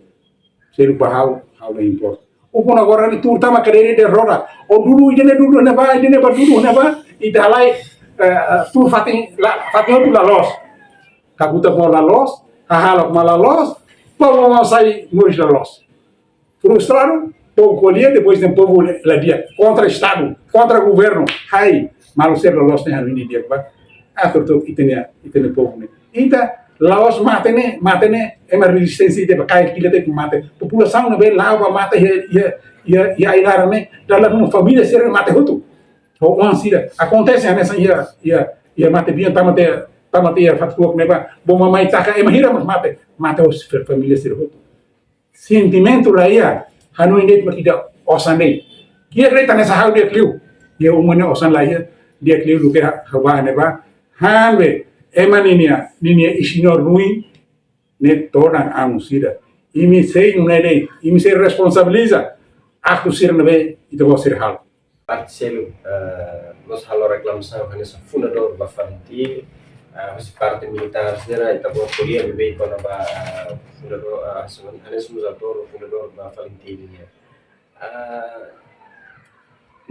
Seluk ba ha'u, ha'u la importa. Ukun agora ne'e tuur tama kadeira de roda. O dudu ida-ne'e dudu ne'ebá, ida-ne'e ba dudu ne'ebá, ita halai, eh, eh, tuur fatin, la, fatin hotu la loos. Kakutak mós la loos, hahalok mós la loos, Povu mak sai moris loloos. Frustradu, povu ko'alia, depois ne'e povu la di'ak, kontra Estadu, kontra governu. Ai, malu ser loloos ne'e hanoin di'ak ba. Atur tu ita-nia, ita-nia povu ne'e. Ita la'ós mate ne'e, mate ne'e, ema rezisténsia ita ba kaer kila te mate. Populasaun ne'ebé la'o ba mate iha, iha, iha, iha ai-laran ne'e, dala ruma família sira mate hotu. Ho oan sira. Akontese hanesan iha, iha, iha Matebian tama tiha, tama tiha fatuk ne'ebá. Bomba mai taka, ema hira mak mate, mate hosi fa-, família sira hotu. Sentimentu la iha, hanoin de'it mak ida osan de'it. Di'ak de'it hanesan ha'u di'ak liu. Iha uma ne'e osan la iha, di'ak liu duké ha'u bá ne'ebá. Han be, ema ninia, ninia isin-lolon ruin, ne'e todan amu sira. Imi sei nune'e de'it, imi sei responsabiliza aktu sira ne'ebé ita-boot sira halo. Parte seluk, eh, mós halo reklamasaun hanesan fundadór ba FALINTIL, eh, hosi parte militár sira, ita-boot ko'alia beibeik kona-ba, eh, fundadór, eh, hanesan, hanesan mós autór fundadór ba FALINTIL nian. Eh,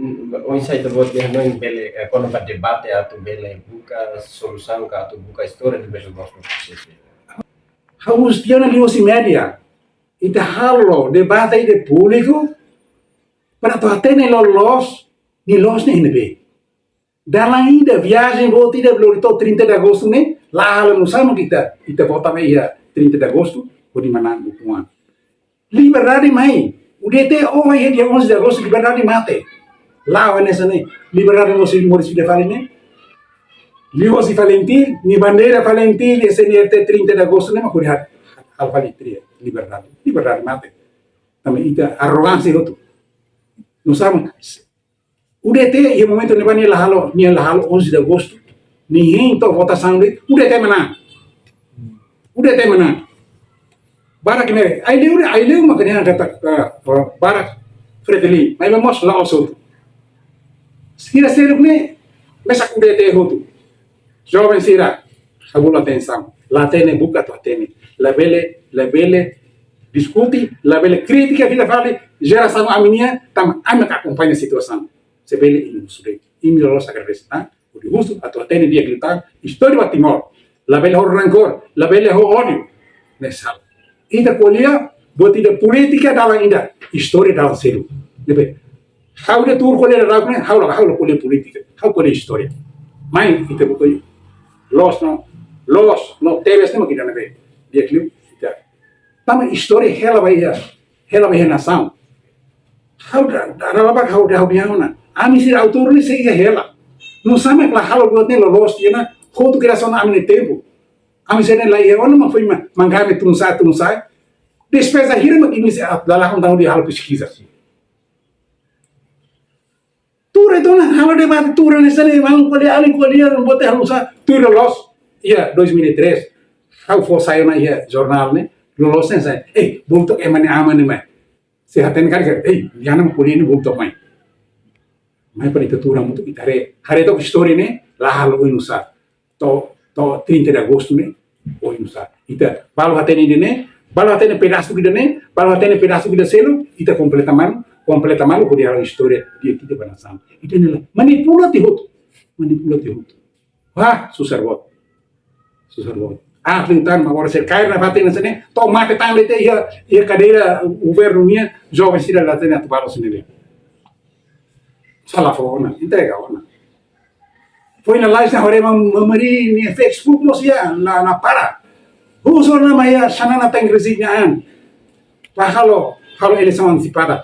n-, oinsá ita-boot nia hanoin bele, eh, kona-ba debate atu bele buka solusaun ka atu buka istória ne'ebé loos ba prosesu. Ha'u husu tiha ona liuhosi média. Ita halo debate ida públiku para atu hatene loloos, nia loos ne'e iha ne'ebé. Dalan ida, viajen boot ida, lori to'o trinta de agostu ne'e, la halo nusá mak ita, ita vota ba iha trinta de agostu, hodi manán ukun an. Liberdade mai. O D T O iha dia onze de agostu, liberdade mate. La'o hanesan ne'e, liberdade moris, moris fila fali ne'e. Liuhosi FALINTIL, nia bandeira FALINTIL, S N R T trinta de agostu ne'e, mak hodi hal, hal fali tria, liberdade. Liberdade mate. Tanba ita arrogánsia hotu. Nusá mak, o D T iha momentu ne'ebá nia la halo, nia la halo onze de agostu. Nia hein to'o votasaun de'it, o D T manán. O D T manán. Barak ne'e, ai-liu ne'e, ai-liu mak nia katak, ah, ah, barak Fretilin, maibé mós la'ós hotu. Sira seluk ne'e, mesak o D T hotu. Joven sira, ha'u bolu atensaun. La hatene, buka atu hatene. Labele, labele diskute, labele kritika fila fali jerasaun ami-nian, tanba ami mak akompaña situasaun. Se bele imi husu de'it. Imi loloos agradese, ha? Hodi husu atu hatene di'ak liután istória ba Timor. Labele ho rankór, labele ho ódiu. Ne'e sala. Ita ko'alia, buat ida polítika dalan ida, istória dalan seluk. Ne'ebé, ha'u de'it tuur ko'alia daudaun ne'e, ha'u la, ha'u la ko'alia polítika, ha'u ko'alia istória. Mai, ita buka loos no, loos no, tebes ne'e mak ida ne'ebé. Di'ak liu, ita. Tanba istória hela ba iha, hela ba iha nasaun. Ha'u da, da, da, ha'u da, ha'u da, ha'u da, ha'u da. Ami sira autór ne'e sei iha hela. Nusá mak la halo buat ne'e loloos tiha ona, hotu kriasaun ami-nia tempu. Ami sira ne'e la iha ona mak foin ma, mangame tun sa'e, tun sa'e. Despeza hira mak imi sira la, la, la, la halo peskiza. Tuur ita ona, halo debate tuur hanesan ne'e, maun ko'alia, alin ko'alia, buat halo sá, tuur loloos. Iha dois mil e três, ha'u fó sai ona iha jornál ne'e, loloos ne'e sai. Eh, bolu took ema nia aman ne'e mai. Se hatene karik, eh, iha ne'e ko'alia ne'e bolu took mai. Mai para ita tuur hamutuk, ita haree, haree took istória ne'e, la halo oinsá. To'o, to'o trinta de agostu ne'e, oinsá. Ita, balu hatene ida-ne'e, balu hatene pedasu ida-ne'e, balu hatene pedasu ida seluk, ita kompleta malu, kompleta malu, hodi halo istória di'ak ida ba nasaun. Ida-ne'e la, manipula tiha hotu, manipula tiha hotu. Wah, susar boot. Susar boot. Ah, tentang, agora se kaer nafatin hanesan ne'e, to'o mate tan de'it iha, iha kadeira governu nian, joven sira la hatene atu balu hanesan ne'e. Sala fó ona, entrega ona. Foin lalais ne'e haree Maun Mari nia Facebook mós iha, la, la para. Husu ona mai iha Xanana Teng Resik nian. Ba halo, halo eleisaun antesipada.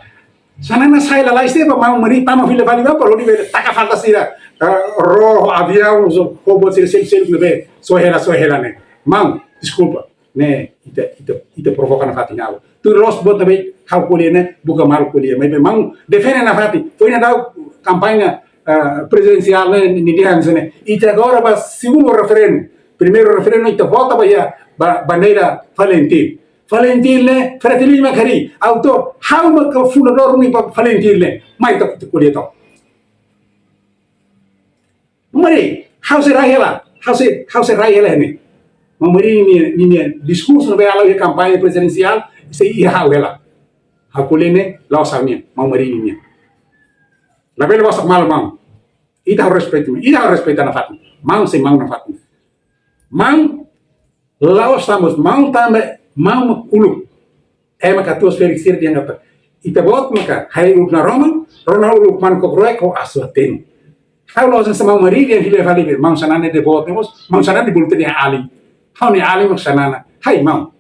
Xanana sai lalais de'it ba Maun Mari tama fila fali ba, para hodi bele taka falta sira. Ah, ró, aviaun, so, ho buat sira seluk-seluk ne'ebé. Soe hela, soe hela ne'e. Maun, deskulpa. Ne'e, ita, ita, ita provoka nafatin ha'u. Tuir loos buat ne'ebé ha'u ko'alia ne'e, buka malu ko'alia. Maibé maun defende nafatin. Foin daudaun kampaña, ah, prezidensiál ne'e, nia dehan hanesan ne'e. Ita agora ba segundu referendu. Primeiru referendu ita vota ba iha, ba, bandeira FALINTIL. FALINTIL ne'e, Fretilin mak harii. Autór, ha'u mak fundadór ne'e ba FALINTIL ne'e. Mai took, ita ko'alia took. Maun Mari, ha'u sei rai hela, ha'u sei, ha'u sei rai hela ne'e. Maun Mari nia, nia, nia diskursu ne'ebé hala'o iha kampaña prezidensiál, sei iha ha'u hela. Ha'u ko'alia ne'e, la'ós ha'u-nian, Maun Mari nian. Labele bosak malu maun. Ita harus respeitu, ita harus respeitu nafatin. Maun sei maun nafatin. Maun, la'ós tanba maun tanba Maun mak uluk. Ema katuas ferik sira dehan katak, ita-boot maka haree uluk naroman, rona uluk manu koko-roek ho asu hatene. Ha'u la'ós hanesan maun Mari dehan hili fali be, maun Xanana de'it boot ne'e mós, maun Xanana de'it bolu ita dehan alin. Ha'u-nia alin mak Xanana. Hai maun.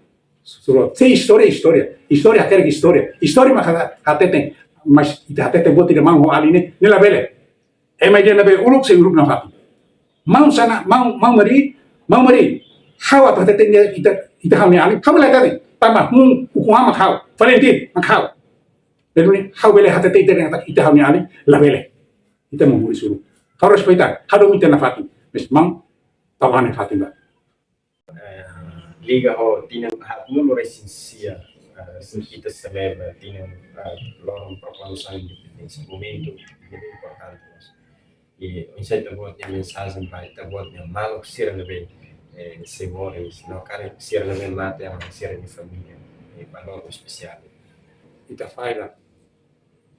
Sura, se istória, istória. Istória hakerek istória. Istória mak ha-, hateten. Mas ita hateten buat ida maun ho alin ne'e, ne'e labele. Ema ida ne'ebé uluk sei uluk nafatin. Maun Xana, maun, maun Mari, maun Mari. Ha'u atu hateten dehan ita, ita ha'u-nia alin. Ha'u bele hateten. Tanba, hmm, ukun-an mak ha'u. Valentino mak ha'u. Jadi, ha'u bele hateten ita dehan katak ita ha'u-nia alin, labele. Ita mak moris uluk. Ha'u respeita, hadomi ita nafatin. Mas maun, tau ha'u-nia fatin ba. Eh, liga ho tinan haatnulu resin sia, eh, ita selebra tinan, eh, loron proklamasaun independénsia, momentu ne'ebé importante loos. I oinsá ita-boot nia mensajen ba ita-boot nia maluk sira ne'ebé, eh, sei moris, no karik sira ne'ebé mate, ama sira-nia família, eh, ba loron espesiál. Ita faila.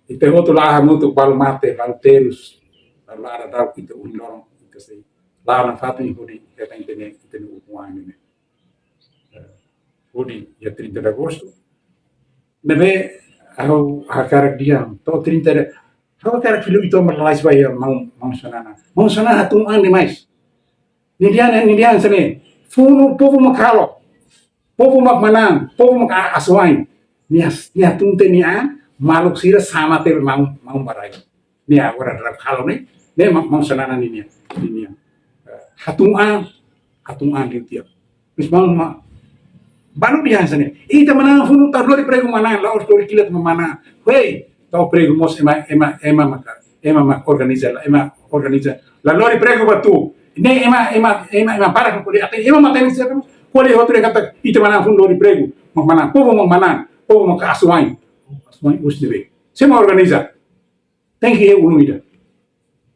Ita hotu la'o hamutuk, balu mate, balu terus, balu la'o daudaun, ita ohin loron, ita sei la'o nafatin hodi hetan ita-nia, ita-nia ukun-an ne'e. Eh, hodi iha trinta de Agosto. Ne'ebé ha'u hakarak dehan, to'o trinta de, ha'u hakarak fila uitoan ba lalais ba iha maun, maun Xanana. Maun Xanana hatún an demais. Nia dehan, nia dehan hanesan ne'e, funu povu mak halo. Povu mak manán, povu mak a-, asuwa'in. Nia, nia hatún tiha nia an, maluk sira sama tiha maun, maun ba rai. Nia agora daudaun halo ne'e, ne'e ma-, maun Xanana ninia, ninia. Eh, hatún an, hatún an liu tiha. Mas maun ma-, balu dehan hanesan ne'e. Ita manán funu, tau lori pregu manán, la'ós lori kilat mak manán. Hei, tau pregu mós ema, ema, ema maka, ema mak organiza, ema organiza. La lori pregu ba tuur. Ne'e ema, ema, ema, ema barak ko'alia, até ema matenek sira, ko'alia hotu dehan katak, ita manán funu lori pregu, mak manán, povu mak manán, povu mak asuwa'in. Asuwa'in husi ne'ebé? Sé mak organiza? Tenke iha ulun ida.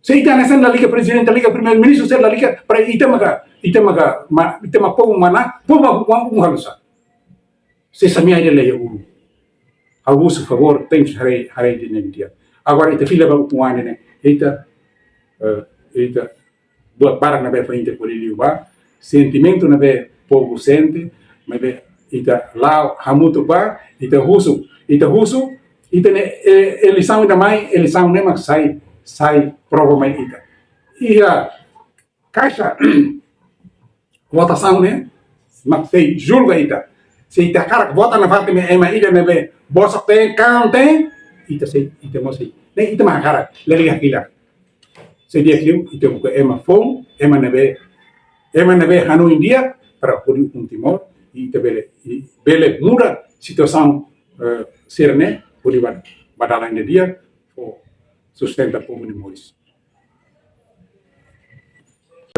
Se ita hanesan lalika prezidente, lalika primeiru-ministru, se lalika, para ita maka, ita maka, ma-, ita mak povu manán, povu mak, mak, mak halo sá. Se samea ida la iha ulun. Ha'u husu favór, tenke haree, haree ida-ne'e di'ak. Agora ita fila ba ukun-an ne'e, ita, eh, ita buat barak ne'ebé foin ita ko'alia liu ba, sentimentu ne'ebé povu sente, maibé ita la'o hamutuk ba, ita husu, ita husu, ita-nia, eh, eleisaun ida mai, eleisaun ne'e mak sai, sai prova mai ita. Iha kaixa votasaun ne'e mak sei julga ita. Se ita hakarak vota nafatin ema ida ne'ebé bosok-teen, kaun-teen, ita sei, ita mós sei. Ne'e ita mak hakarak, lalika hakilar. Se di'ak liu, ita buka ema foun, ema ne'ebé, ema ne'ebé hanoin di'ak, para hodi ukun Timor, i ita bele, i bele muda situasaun, eh, sira-ne'e, hodi ba, ba dalan ida di'ak, fó sustenta povu nia moris.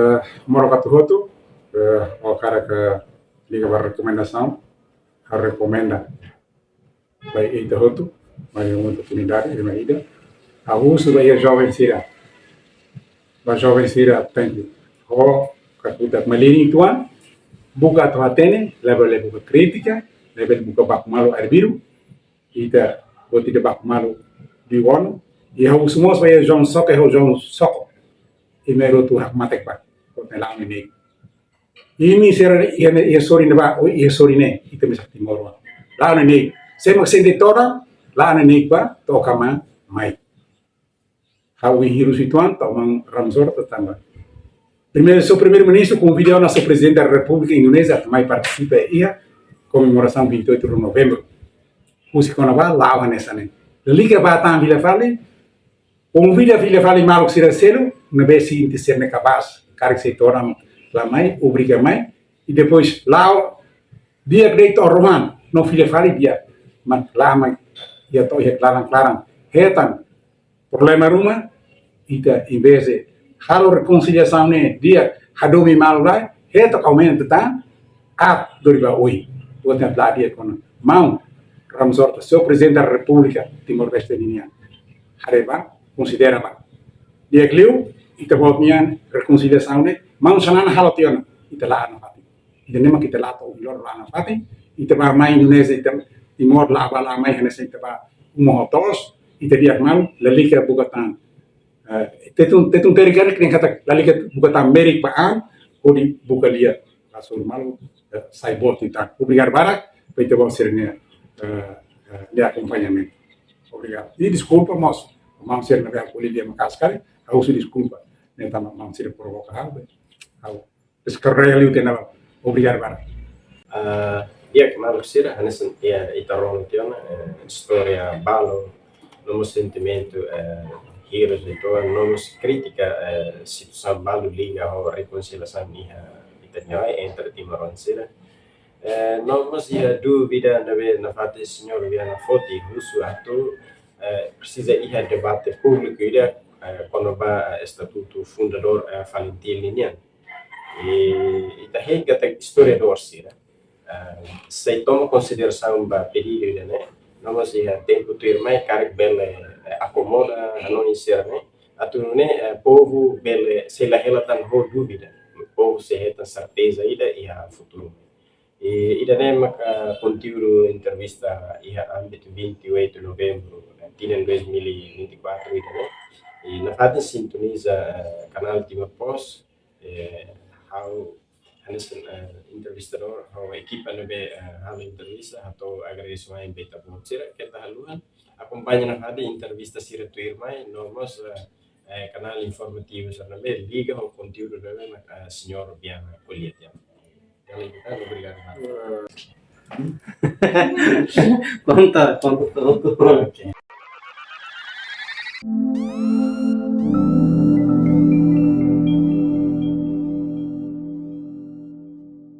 Eh, moras ba ita hotu, eh, ha'u hakarak liga ba rekomendasaun, ha'u rekomenda ba ita hotu, mai iha oportunidade, ema ida. Ha'u husu ba iha joven sira. Ba joven sira, tenke ho kakutak malirin uitoan, buka atu hatene, labele buka krítika, labele buka baku malu arbiru, ita, buat ida baku malu liu ona. I ha'u husu mós ba iha joven soko, iha joven soko. Imi rua atu hakmatek ba, buat ne'e la'o neineik. Imi sira iha ne'e, iha sorin ne'ebá, ou iha sorin ne'e, ita mesak timoroan. La'o neineik. Sé mak sente todan, la'o neineik ba, to'o kama mai. Ha'u hirus uitoan, tau maun Ramos Horta tanba. Primeiru, só Primeiru-Ministru konvida ona só Prezidente da Repúblika Indonézia atu mai partisipa iha komemorasaun vinte e oito de Novembro. Husik ona ba, la'o hanesan ne'e. Lalika ba tan fila fali, konvida fila fali maluk sira seluk, ne'ebé sente sira-ne'e kapás, karik sei todan la mai, obriga mai, i depois la'o, di'ak de'it to'o rohan, no fila fali di'ak, mak la mai, iha to'o iha klaran-klaran, hetan problema ruma, ita envezde halo rekonsiliasaun ne'e di'ak, hadomi malu lai, hetan aumenta tan, aat dori ba oin. Buat ne'e la di'ak ona. Maun Ramos Horta, señór Prezidente da Repúblika Timor-Leste ninian. Haree ba, konsidera ba. Di'ak liu, ita-boot nian rekonsiliasaun ne'e, maun Xanana halo tiha ona, ita la'o nafatin. Ida-ne'e mak ita la'o to'o ohin loron la'o nafatin, ita bá mai Indonézia, ita Timor la'o bá la'o mai hanesan ita bá uma ho to'os, ita di'ak malu, lalika buka tan. Eh, tetun, tetun terik-terik ne'e katak, lalika buka tan merik ba an, hodi buka lia, hasoru malu, eh, sai boot ita. Obrigadu barak, feita ba sira-nia, eh, eh, nia akompañamentu. Obrigadu. I deskulpa, mós, maun sira ne'ebé akolle lia maka'as karik, ha'u husu deskulpa. Ne'e tanba maun sira provoka ha'u, be. Ha'u deskarrega liu tiha ona ba. Obrigadu barak. Ah, di'ak, maluk sira, hanesan, ya, ita rona tiha ona, eh, istória balu, no mós sentimentu, eh, hirus uitoan, no mós krítika, eh, situasaun balu liga ho rekonsiliasaun iha ita-nia rai entre timoroan sira. Eh, no mós iha dúvida ne'ebé nafatin señór Viana foti husu atu, eh, presiza iha debate públiku ida, eh, kona-ba, eh, estatutu fundadór, eh, FALINTIL ninian. I ita hein katak istoriadór sira, eh, sei toma konsiderasaun ba pedidu ida-ne'e, no mós iha tempu tuirmai karik bele, eh, akomoda hanoin sira-ne'e, atu nune'e, eh, povu bele sei la hela tan ho dúvida, povu sei hetan serteza ida iha futuru. I ida-ne'e maka konteúdu entrevista iha ámbitu vinte e oito Novembru, eh, tinan dois mil e vinte e quatro ida-ne'e. I nafatin sintoniza, eh, kanál Timor Post, eh, ha'u hanesan, eh, entrevistadór, ha'u ekipa ne'ebé, eh, halo entrevista, hato'o agradesimentu ba ita-boot sira, keta haluha akompaña nafatin entrevista sira tuirmai, no mós, eh, eh, kanál informativu sira ne'ebé liga ho konteúdu ne'ebé mak, eh, señór Viana ko'alia tiha ona. Obrigadu. Konta, konta, konta.